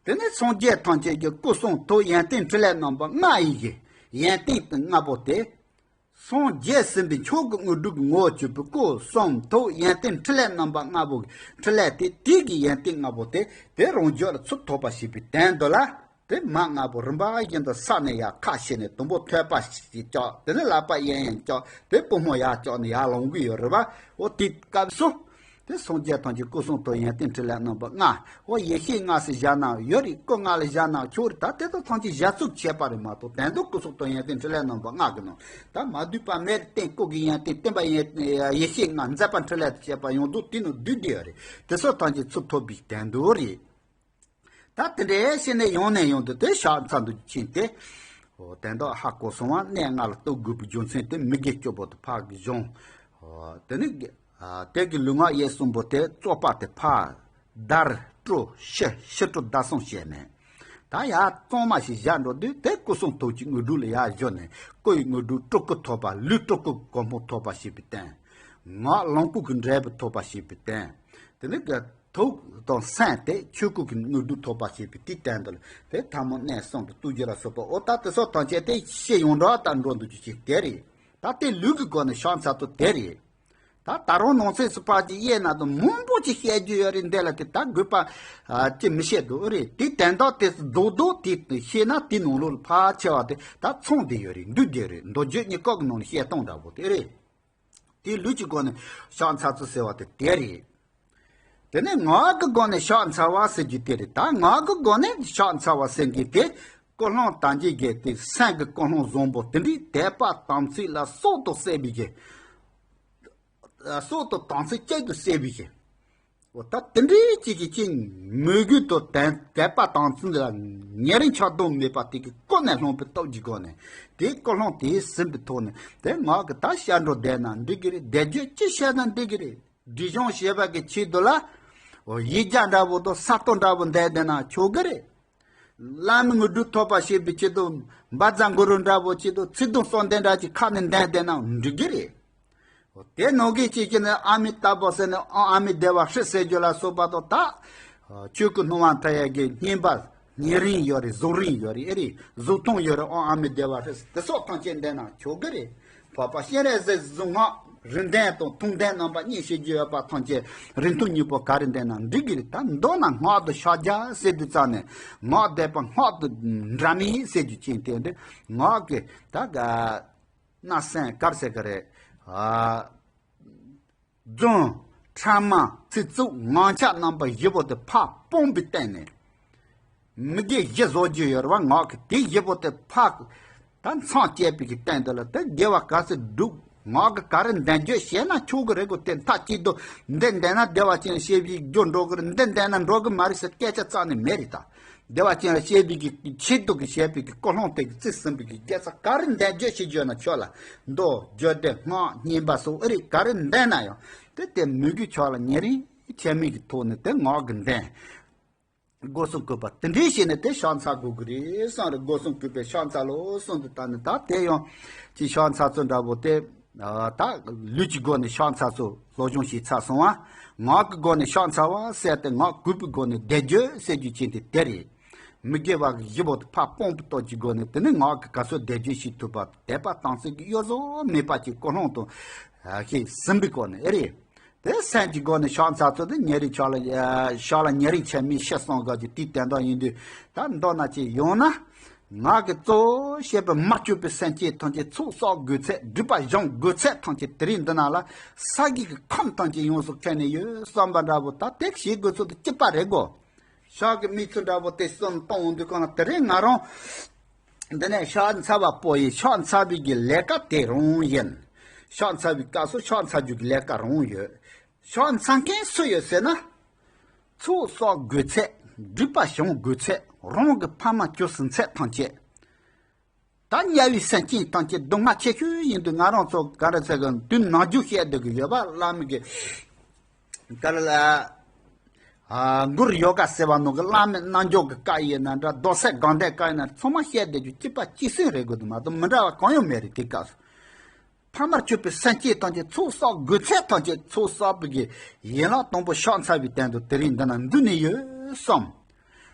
དེ་ནས་སངས་རྒྱས་ཐམས་ཅད་ཀྱི་སྐུ་གསུང་ཐུགས་ཡོན་ཏན་ཕྲིན་ལས་རྣམ་པ་ལྔ་ཡི་གི་ཡོན་ཏན་དེ་ལྔ་པོ་དེ། སངས་རྒྱས་ཟིན་པའི་མཆོག་གི་དངོས་གྲུབ་ཀྱི་ངོ་བོར་གྱུར་པའི་སྐུ་གསུང་ཐུགས་ཡོན་ཏན་ཕྲིན་ལས་རྣམ་པ་ལྔ་པོ་གི་ཕྲིན་ལས་དེ་དེ་གི་ཡོན་ཏན་ལྔ་པོ་དེ་དེ་རང་རྒྱུད་ལ་ཚུར་ཐོབ་པ་བྱེད་པའི་དོན་དུ་ལ། དེ་མར་ལྔ་པོ་རིམ་པ་བཞིན་དུ་ས་ནས་ཡར་ཁ་ཕྱེ་ནས་དུམ་བུ་ཐོད་པ་ཞིག་བཀྱག་དེ་ནས་ལག་པ་གཡས་གཡོན་བཀྱག་དེ་པུས་མོ་ཡར་བཀྱག་ནས་ཡར་ལོང་གི་ཡོད་རེད་བ། འོ་དེའི་སྐབས་སུ། དེ་སངས་རྒྱས་ཐམས་ཅད་སྐུ་གསུང་ཐུགས་ཡོན་ཏན་ཕྲིན་ལས་རྣམ་པ་ལྔ། འོ་ཡེ་ཤེས་ལྔ་ཟེར་བཞག་ན་ཡོད་རེད། སྐུ་ལྔ་ལ་བཞག་ན་ཆོག་རེད། ད་དེ་དག་ཐམས་ཅད་བཞག་ཚུགས་བྱས་པ་རེད་མ་གཏོགས་དོན་དུ་སྐུ་གསུང་ཐུགས་ཡོན་ཏན་ཕྲིན་ལས་རྣམ་པ་ལྔ་གི་ནང་ད་མ་བསྡུས་པ་མེད་རྟེན་སྐུ་གི་ཡོན་ཏན་བསྟན་པ་ཡོན་ཡེ་ཤེས་ལྔ་མཛད་པ་ཕྲིན་ལས་དང་བཅས་པ་ཡོངས་རྫོགས་དེ་ནང་བསྡུས་བསྡད་ཡོད་རེད། དེ་ཚོ་ཐམས་ཅད་ཚུར་ཐོབ་པའི་དོན་དུ་རེད། ད་དེ་འདྲའི་བྱས་ནས་ཡང་ནས་ཡང་དུ་དེ་ཕྱག་འཚལ་དུ་ཕྱིན་ཏེ། འོ་དོན་དག་ཧ་གོ་སོང་བ། གནས་ལྔ་ལ་གཏུག་དགོས་པའི་རྒྱུ་མཚན་དེ་མི་དགེ་བཅུ་པོ་དེ་ཕར་གྱིས་སྦྱངས། འོ་དེ་ནི་དགེ་ཨ་དེ་གི་ལུས་ངག་ཡིད་གསུམ་པོ་དེ་རྩོད་པ་དེ་ཕར་དར་སྤྲོ་ཕྱི་ཕྱི་སྤྲོ་བརྡར་གསུམ་བྱས་ནས། ད་ཡར་གཙང་མ་ཞིག་བཞག་འགྲོ་དུས་དེ་སྐུ་གསུང་ཐུགས་ཀྱི་དངོས་གྲུབ་ལ་ཡར་བཞག་ནས་སྐུ་ཡི་དངོས་གྲུབ་སྤྲུལ་སྐུ་ཐོབ་པ། ལུས་སྤྲུལ་སྐུ་གོ་འཕང་ཐོབ་པ་བྱེད་པའི་དོན། ངག་ལོངས་སྐུ་གི་འབྲས་བུ་ཐོབ་པ་བྱེད་པའི་དོན། དེ་ནི་གི་ཐུགས་དང་སེམས་དེ་ཆོས་སྐུ་གི་དངོས་གྲུབ་ཐོབ་པ་བྱེད་པའི་དེའི་དོན་དུ་ལ་དེ་ཐལ་མོ་གནས་གསུམ་དུ་གཏུག་རྒྱུ་ལ་སོགས་པ། འོ་ད་དེ་སོགས་ཐམས་ཅད་དེ་ཤེས་ཡོངས་གྲགས་ལྟར་འགྲོ་འདུག་རྒྱུ་ཞིག་དེ་རེད། ད་དེ་ལུས་ཀྱི་སྒོ་ནས་ཕྱག་འཚལ་ཚུལ་དེ་རེད། ད་ད་རུང་ནང་གསེས་སུ་ཕར་ཅིག་དབྱེ་ན་དང་མང་པོ་ཅིག་བཤད་རྒྱུ་ཡོད་རེད། འདི་ལ་དེ་ད་དགོས་པ་ཅི་མི་བཤད་འདུག་རེད། དེ་དོན་དག་དེ་རྡོག་རྡོག་དེ་བཤད་ན་དེ་ནང་ལོགས་ལ་ཕར་ཆེ་བ་དེ་ད་ཚང་བསྡད་ཡོད་རེད། འདུས་བསྡད་རེད། མདོ་རྒྱུད་རྙེད་བཀུར་གྱི་ནང་ལ་བཤད་སྟངས་འདྲ་པོ་དེ་རེད། དེ་ལུས་ཀྱི་སྒོ་ནས་ཕྱག་འཚལ་ཚུལ་ཟེར་བ་དེ་དེ་རེད། དེ་ནས་ངག་གི་སྒོ་ནས་ཕྱག་འཚལ་བ་ཟེར་རྒྱུ་དེ་རེད། ད་ངག་གི་སྒོ་ནས་ཕྱག་འཚལ་བ་ཟེར་རྒྱུ་དེ་ཀུན་སློང་དང་བཅས་ཀྱི་དེ་སེམས་ཀྱི་ཀུན་སློང་བཟང་པོ་དེ་འདྲའི་དད་པ་དམ་ཚིག་ལ་སྲོག་ཏུ་བརྩེ་བའི་གི་ སྲོག་དང་དམ་ཚིག་གཅིག་ཏུ་བསྲེས་པའི་ཞིང་། འོ་ད་དེ་འདྲའི་ཅིག་གི་ཅིག་མོས་གུས་དང་དད་དད་པ་དམ་ཚིག་ལ་ཉེ་རིང་ཆགས་སྡང་མེད་པ་དེ་གི་ཀུན་ནས་སློང་པའི་སྟོབས་ཀྱི་སྒོ་ནས། དེའི་ཀུན་སློང་དེ་ཟིན་པའི་ཐོག་ནས། དེ་ངག་གི་ད་ཞབས་འདྲེན་བསྡད་ན་འགྲིག་གི་རེད། བཟླས་བརྗོད་ཅི་བྱས་ན་འགྲིག་གི་རེད། སྒྲིབ་སྦྱང་བྱེད་པ་གི་ཆེད་དུ་ལ། འོ་ཡིག་བརྒྱ་འདྲ་པོ་དང་ས་སྟོང་འདྲ་པོ་འདོན་བསྡད་ན་ཆོག་གི་རེད། བླ་མའི་དངོས་གྲུབ་ཐོབ་པ་བྱེད་པའི་ཆེད་དུ་བཛྲ་གུ་རུ་འདྲ་པོ་ཆེད་དུ་ཚིག་དུམ་གསུམ་དེ་འདྲ་ཅིག་ཁ་ནས་འདོན་བསྡད་ན་འགྲིག་གི་རེད། འོ་དེ་ནང་གི་ཅིག་གི་ནི་ཨ་མི་ཏཱ་བྷ་ཟེར་ནས་ཨོཾ་ཨ་མི་དྷེ་ཝ་ཧྲཱིཿ་ཟེར་རྒྱུ་ལ་སོགས་པ་དང་། ད་ཆོས་སྐུ་སྣང་བ་མཐའ་ཡས་ཀྱི་བསྙེན་པ་ཉེ་རིང་ཡོད་རེད། གཟུགས་རིང་ཡོད་རེད། ཨེ་རེད། གཟུགས་ཐུང་ཡོད་རེད། ཨོཾ་ཨ་མི་དྷེ་ཝ་ཧྲཱིཿ་དེ་སོགས་ཐམས་ཅད་འདོན་ན་ཆོག་གི་རེད། འཕགས་པ་སྤྱན་རས་གཟིགས་གཟུངས་སྔགས་རིང་འདོན་དང་ཐུང་འདོན་རྣམ་པ་གཉིས་བྱེད་རྒྱུ་ཡོད་པ་ཐམས་ཅད་རིང་ཐུང་གཉིས་པོ་ག་རེ་འདོན་ན་འགྲིག་གི་རེད། ད་མདོར་ན་སྔགས་དང་ཕྱག་རྒྱ་ཟེར་དུས་ཙམ་ནས་སྔགས་བཟླས་པ་སྔགས་དང་འདྲ་མིན་ཟེར་རྒྱུ་ཅན་དེ་འདྲ། ངག་གི་ད་ག་སྣ་སེམས་ག་རེ་ཟེར་གི་རེད། ཨ། རྫུན། ཕྲ་མ། ཚིག་རྩུབ། ངག་འཁྱལ་རྣམ་པ་བཞི་པོ་དེ་ཕར་སྤངས་པའི་སྟེང་ནས། མི་དགེ་བཞི་བཟོ་རྒྱུ་ཡོད་རེད་པ། ངག་གི་དེ་བཞི་པོ་དེ་ཕར་ད་མཚམས་བཅད་པའི་གི་སྟེང་དུ་ལ་དེ་དགེ་བ་ག་ཚོད་བསྒྲུབ། ངག་གི་ག་རེ་འདོན་བརྗོད་བྱས་ན་ཆོག་གི་རེད་གོ། དེ་མཐའ་གཅིག་ཏུ་འདི་འདོན་ན་བདེ་བ་ཅན་ཞེས་པའི་རྒྱུ་འགྲོ་གི་རེད། འདི་འདོན་ན་འགྲོ་གི་མ་རེད་ཟེར་སྐད་ཆ་རྩ་ནས་མེད་རེད་ད། བདེ་བ་ཅན་ལ་སྐྱེ་བའི་གི་ཆེད་དུ་གི་བྱས་པའི་གི་ཀུན་སློང་དེ་གི་རྩིས་ཟིན་པའི་གི་དགེ་རྩ་ག་རེ་འདོན་བརྗོད་བྱེད་རྒྱུ་ན་ཆོག་ལ། མདོ། རྒྱུད་སྡེ། སྔགས། བསྙེན་པ་སོགས་ཨེ་རེད། ག་རེ་འདོན་ན་ཡང་དེ་དེ་མོས་གུས་ཆོག་ལ་ཉེ་རིང་ཁྱད་མེད་ཀྱི་ཐོག་ནས་དེ་ངག་གི་འདོན། སྒོ་གསུམ་གུས་པ་དེ་འདྲའི་བྱས་ནས་དེ་ཕྱག་འཚལ་དགོས་ཀྱི་རེད་བསམ་རེད། སྒོ་གསུམ་གུས་པས་ཕྱག་འཚལ་ལོ་གསུངས་འདུག་ད་ནི་ད་དེ་ཡང་ཅིག་ཕྱག་འཚལ་ཚུལ་འདྲ་པོ་དེ། ད་ལུས་ཀྱི་སྒོ་ནས་ཕྱག་འཚལ་ཚུལ་སློབ་སྦྱོང་བྱས་ཚར་སོང་བ། ངག་གི་སྒོ་ནས་ཕྱག་འཚལ་བ་ཟེར་ཏེ་ངག་གུས་པའི་སྒོ་ནས་བཟླས་བརྗོད་ཟེར་རྒྱུ་ཅན་དེ་དེ་རེད། མི་དགེ་བ་གི་བཞི་པོ་དེ་ཕར་སྤངས་པའི་སྟོབས་ཀྱི་སྒོ་ནས་དེ་ནི་ངག་གི་ག་ཚོད་བཟླས་བརྗོད་བྱེད་ཐུབ་པ། དད་པ་དམ་ཚིག་གི་གཡོ་ཟོལ་མེད་པ་ཅིག་ཀུན་སློང་དང་ཤེས་ཟིན་པའི་སྒོ་ནས་ཨེ་རེད། དེ་སེམས་ཀྱི་སྒོ་ནས་ཕྱག་འཚལ་ཚུལ་དེ་ཉེ་རིང་ཆོག་ལ། ཕྱག་ལ་ཉེ་རིང་ཁྱད་མེད་ཤེས་སོང་ག་ཅིག་དེའི་དོན་དག་ཡིན་དུས་ད་མདོར་ན་ཅིག་ཡོང་ན། ངག་གི་གཙོ་བོ་བཤད་པའི་མ་བཅོས་པའི་སེམས་བསྐྱེད་ཐམས་ཅད་ཚོགས་བསགས་དགོས་ཚད། སྒྲིབ་པ་སྦྱང་དགོས་ཚད་ཐམས་ཅད་དེ་རིང་འདི་ན་ལ་ས་གཞི་གི་ཁམས་ཐམས་ཅད་ཡོངས་སུ་ཁེངས་ནས་ཡོད་བསམ་པ་འདྲ་པོ་ད་དེ་བྱེད་དགོས་ཚུལ་དེ་གཅིག་པ་རེད་གོ། ཕྱག་གི་མིག་ཆུ་འདྲ་པོ་དེ་གསུམ་གཏོང་འོང་དུས་གང་ལ་དེ་རིང་ང་རང་འདི་ནས་ཕྱག་འཚལ་བ་པོ་ཡིན། ཕྱག་འཚལ་བའི་གི་ལས་ཀ་དེ་རང་ཡིན། ཕྱག་འཚལ་བའི་སྐབས་སུ་ཕྱག་འཚལ་རྒྱུ་གི་ལས་ཀ་རང་ཡོད། ཕྱག་འཚལ་མཁན་སུ་ཡོད་ཟེར་ན། ཚོགས་བསགས་དགོས་ཚད། སྒྲིབ་པ་སྦྱང་དགོས་ཚད། རང་གི་ཕ་མ་བཅུ་ཟིན་ཚད་ཐམས་ཅད། ད་དམྱལ་བའི་སེམས་ཅན་ཐམས་ཅད་སྡུག་བསྔལ་ཆེ་ཤོས་ཡིན་དུས་ང་རང་ཚོ་ག་རེ་ཟེར་གི་དུས་ནམ་རྒྱུན་བཤད་བསྡད་གི་ཡོད་པ། བླ་མ་གི་ག་རེ་ལ། ཨ། གུ་རུ་ཡོ་ག་ཟེར་བ་ནང་གི་བླ་མའི་རྣལ་འབྱོར་གྱི་བཀའ་ཡིན་ན་འདྲ། རྡོ་སེ་དགོངས་དོན་བཀའ་ཡིན་ན་ཚང་མ་བཤད་བསྡད་རྒྱུ་གཅིག་པ་གཅིག་སྲོལ་རེད་དགོས་དུས་མ་གཏོགས་མི་འདྲ་བ་གང་ཡང་མེད་རེད། དེ་སྐབས་སུ་ཕ་མར་གྱུར་པའི་སེམས་ཅན་ཐམས་ཅད་ཚོགས་བསགས་དགོས་ཚད་ཐམས་ཅད་ཚོགས་བསགས་པའི་གི་ཡན་ལག་དང་པོ་ཕྱག་འཚལ་བའི་སྟེང་དུ་དེ་རིང་འདི་ན་འདུས་ནས་ཡོད་བསམ།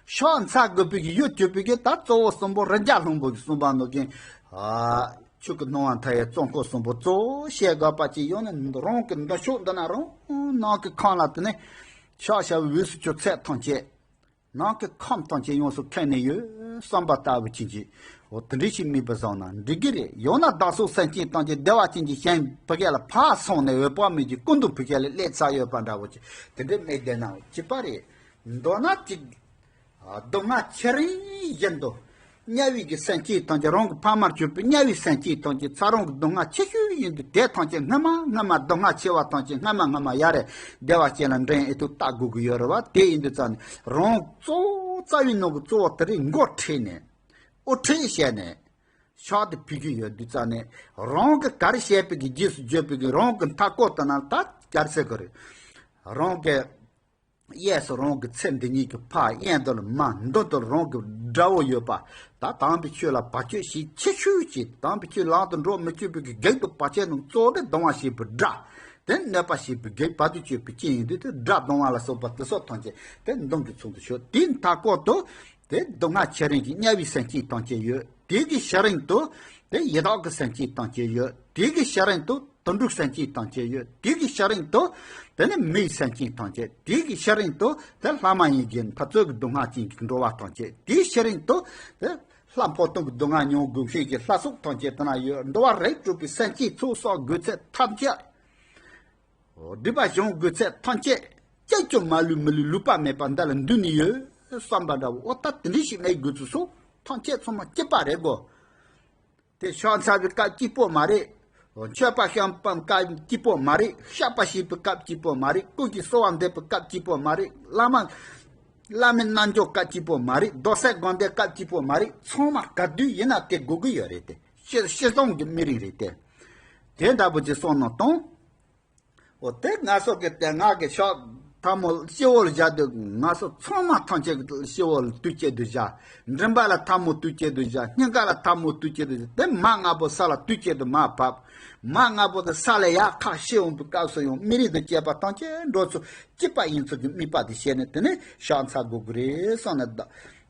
ཕྱག་འཚལ་དགོས་པའི་གི་ཡུལ་གྱུར་པའི་གི་ད་གཙོ་བོ་གསུམ་པོ་རི་རྒྱ་ལྷུན་པོ་གི་གསུངས་པ་ནང་གི། ཨ། ཆོས་སྐུ་སྣང་བ་མཐའ་ཡས་གཙོ་འཁོར་གསུམ་པོ་གཙོ་བོ་བཤད་དགོས་པ་ཅིག་ཡོང་ན་རང་གི་མདུན་ཕྱོགས་འདི་ན་རང་ནང་གི་ཁམས་ལ་དེ་ནས་ཕྱག་བྱ་བའི་འོས་སུ་གྱུར་ཚད་ཐམས་ཅད། ནང་གི་ཁམས་ཐམས་ཅད་ཡོངས་སུ་ཁེངས་ནས་ཡོད་བསམ་པ་ལྟ་བུ་ཅན་གྱི། འོ་དེ་འདྲ་ཞིག་དམིགས་པ་བཟུང་ན་འགྲིག་གི་རེད། ཡང་ན་བདག་སོགས་སེམས་ཅན་ཐམས་ཅད་བདེ་བ་ཅན་གྱི་ཞིང་ཕ་གི་ལ་ཕར་སོང་ནས་འོད་དཔག་མེད་ཀྱི་སྐུ་མདུན་ཕ་གི་ལ་སླེབས་ཚར་ཡོད་པ་འདྲ་བོ་ཅིག་དེ་འདྲ་དམིགས་བསྡད་ན་གཅིག་པ་རེད། མདོར་ན་གཅིག་ཨ། སྡུག་བསྔལ་ཆེ་རིང་བཞིན་དུ། དམྱལ་བའི་གི་སེམས་ཅན་ཐམས་ཅད་རང་གི་ཕ་མར་གྱུར་པའི་དམྱལ་བའི་སེམས་ཅན་ཐམས་ཅད་ཚ་རང་གི་སྡུག་བསྔལ་ཆེ་ཤོས་ཡིན་དུས་དེ་ཐམས་ཅད་སྔ་མ་སྔ་མ་སྡུག་བསྔལ་ཆེ་བ་ཐམས་ཅད་སྔ་མ་སྔ་མ་ཡ་རེ་བདེ་བ་ཅན་ལ་འདྲེན་ཨེ་ཐུབ་ལྟ་དགོས་ཀྱི་ཡོད་རེད་བ། དེ་ཡིན་དུས་ཙང་ནས་རང་གཙོ་བོ་རྩ་བའི་ནང་གི་གཙོ་བོ་དེ་རིགས་འགོ་ཁྲིད་ནས་དབུ་ཁྲིད་བྱས་ནས་ཕྱག་དེ་ཕུལ་གྱི་ཡོད་དུས་ཙང་ནས་རང་གི་ག་རེ་བྱས་པའི་གི་རྗེས་སུ་བརྗོད་པའི་གི་རང་གི་མཐའ་སྐོར་དུ་ན་ད་ག་རེ་ཟེར་དགོས་རེད། རང་གི་གཡས་སུ་རང་གི་ཚེ་འདི་ཉིད་ཀྱི་ཕ། གཡོན་དུ་ལ་མ། མདུན་དུ་རང་གི་དགྲ་བོ་ཡོད་པ། ད་དམ་པའི་ཆོས་ལ་བར་ཆད་ཞིག་ཆེ་ཤོས་ཀྱི་དམ་པའི་ཆོས་ལག་ཏུ་འགྲོ་མི་བཅུག་པའི་གི་གེགས་དང་བར་ཆད་རྣམས་གཙོ་བོ་དེ་སྡང་བ་བྱེད་པའི་དགྲ། དེ་གནོད་པ་བྱེད་པའི་གེགས་བར་དུ་གཅོད་པའི་རྐྱེན་ཡིན་དུས་དེ་དགྲ་སྡང་བ་ལ་སོགས་པ་དེ་སོགས་ཐམས་ཅད་དེ་མདུན་གྱི་ཚུལ་དུ་ཤོག་དེའི་མཐའ་སྐོར་དུ་དེ་སྡུག་བསྔལ་ཆེ་རིང་གི་དམྱལ་བའི་སེམས་ཅན་ཐམས་ཅད་ཡོད། དེ་གི་ཤི་རིང་དུ་དེ་ཡི་དྭགས་ཀྱི་སེམས་ཅན་ཐམས་ཅད་ཡོད། དེ་གི་ཤི་རིང་དུ་དུད་འགྲོའི་སེམས་ཅན་ཐམས་ཅད་ཡོད། དེ་གི་ཤི་རིང་དུ་དེ་ནི་མིའི་སེམས་ཅན་ཐམས་ཅད། དེ་གི་ཤི་རིང་དུ་དེ་ལྷ་མ་ཡིན་གྱི་འཐབ་རྩོད་ཀྱི་སྡུག་བསྔལ་ཅན་གྱི་འགྲོ་བ་ཐམས་ཅད། དེའི་ཤི་རིང་དུ་དེ་ལྷ་འཕོ་སྟོན་གྱི་སྡུག་བསྔལ་མྱོང་དགོས་མཁན་གྱི་ལྷ་སྲུང་ཐམས་ཅད་དེ་ན་ཡོད། འདུལ་བ་རིགས་དྲུག་པའི་སེམས་ཅན་ཚོགས་བསགས་དགོས་ཚད་ཐམས་ཅད། སྒྲིབ་པ་སྦྱང་དགོས་ཚད་ཐམས་ཅད་ཅིས་ཀྱང་མ་ལུས་མི་ལུས་ལུས་པ་མེད་པ་འདི་ལ་འདུས་ནས་ཡོད་བསམ་པ་འདྲ་བོ། འོ་ད་དེ་འདྲ་ཞིག་གནས་དགོས་ཚུལ་སོགས་ཐམས་ཅད་ཚང་མ་གཅིག་པ་རེད་གོ། དེ་ཕྱག་འཚལ་བའི་སྐབས་གཅིག་པོ་མ་རེད། མཆོད་པ་བཤམས་པའི་སྐབས་གཅིག་པོ་མ་རེད། བཤགས་པ་བྱེད་པའི་སྐབས་གཅིག་པོ་མ་རེད། སྐུ་གཅིག་གསོལ་བ་འདེབས་པའི་སྐབས་གཅིག་པོ་མ་རེད། བླ་མ་བླ་མའི་རྣལ་འབྱོར་སྐབས་གཅིག་པོ་མ་རེད། རྡོ་སྲེག་དགོན་སྡེ་སྐབས་གཅིག་པོ་མ་རེད། ཚང་མ་ག་དུས་ཡིན་ན་དེ་དགོས་ཀྱི་ཡོད་རེད་དེ། སྤྱི་སྤྱི་བཏང་གི་མི་རིགས་རེད་དེ། དེ་འདྲ་པོ་ཅིག་གསུངས་ནས་བཏང་། འོ་དེ་ང་ཚོ་གི་དེ་སྔ་གི་ཕྱག་ཐལ་མོ་སྤྱི་བོ་ལ་བཞག་དུས། ང་ཚོ་ཚང་མ་ཐམས་ཅད་ཀྱི་སྤྱི་བོ་ལ་དུས་གཅིག་ཏུ་བཞག་མགྲིན་པ་ལ་ཐལ་མོ་དུས་གཅིག་ཏུ་བཞག་སྙིང་ག་ལ་ཐལ་མོ་དུས་གཅིག་ཏུ་བཞག་དེ་མར་ལྔ་པོ་ས་ལ་དུས་གཅིག་ཏུ་མར་བབས། མར་ལྔ་པོ་དེ་ས་ལ་ཡར་ཁ་ཕྱེ་འོང་པའི་སྐབས་སུ་ཡང་མི་རིགས་དང་བཅས་པ་ཐམས་ཅད་འགྲོ་ཚུལ་གཅིག་པ་ཡིན་ཚུལ་གྱི་དམིགས་པ་དེ་བྱས་ནས། དེ་ནས་ཕྱག་འཚལ་དགོས་ཀྱི་རེད་བསམ་ནས། ད་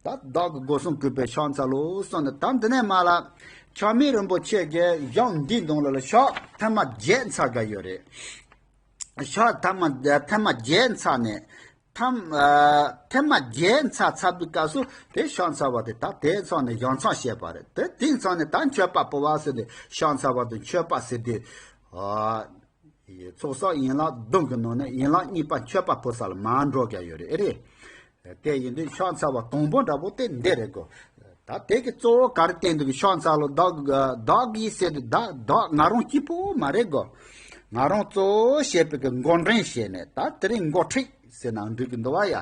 བདག་གི་སྒོ་གསུམ་གུས་པས་ཕྱག་འཚལ་ལོ་གསུངས་ནས། ད་འདི་ནས་མར་ལ་ཆགས་མེད་རིན་པོ་ཆེ་གིས་གཞུང་འདིའི་ནང་ལ་ཕྱག་ཐེངས་མ་བརྒྱད་འཚལ་དགོས་ཡོད་རེད། ཕྱག་ཐེངས་མ་ཐེངས་མ་བརྒྱད་འཚལ་ནས། ཐེངས་ཨ་ཐེངས་མ་བརྒྱད་འཚལ་ཚར་བའི་སྐབས་སུ་དེ་ཕྱག་འཚལ་བ་དེ་ད་དེ་ཚང་ནས་གཞུང་ཚང་བཤད་པ་རེད། དེ་དེ་ཚང་ནས་ད་མཆོད་པ་ཕུལ་བ་ཟེར་ཏེ། ཕྱག་འཚལ་བ་དང་མཆོད་པ་ཟེར་ཏེ། ཨ། ཚོགས་གསོག་ཡན་ལག་བདུན་གྱི་ནང་ནས་ཡན་ལག་གཉིས་པ་མཆོད་པ་ཕུལ་ས་ལ་མར་འགྲོ་གི་ཡོད་རེད། ཨེ་རེད། དེ་ཡིན་དུས་ཕྱག་འཚལ་བ་དང་པོ་འདྲ་པོ་དེ་འདི་རེད་གོ། ད་དེ་གི་གཙོ་བོ་ག་རེ་བསྟན་འདུག་གི། ཕྱག་འཚལ་ལོ་བདག་བདག་གིས་ཟེར་དུས། བདག་བདག་ང་རང་གཅིག་པོ་མ་རེད་གོ། ང་རང་གཙོ་བོ་བྱས་པའི་གི་འགོ་འདྲེན་བྱས་ནས། ད་དེ་རིང་འགོ་ཁྲིད་ཟེར་ན་འགྲིག་གི་འདུག་བ་ཡ།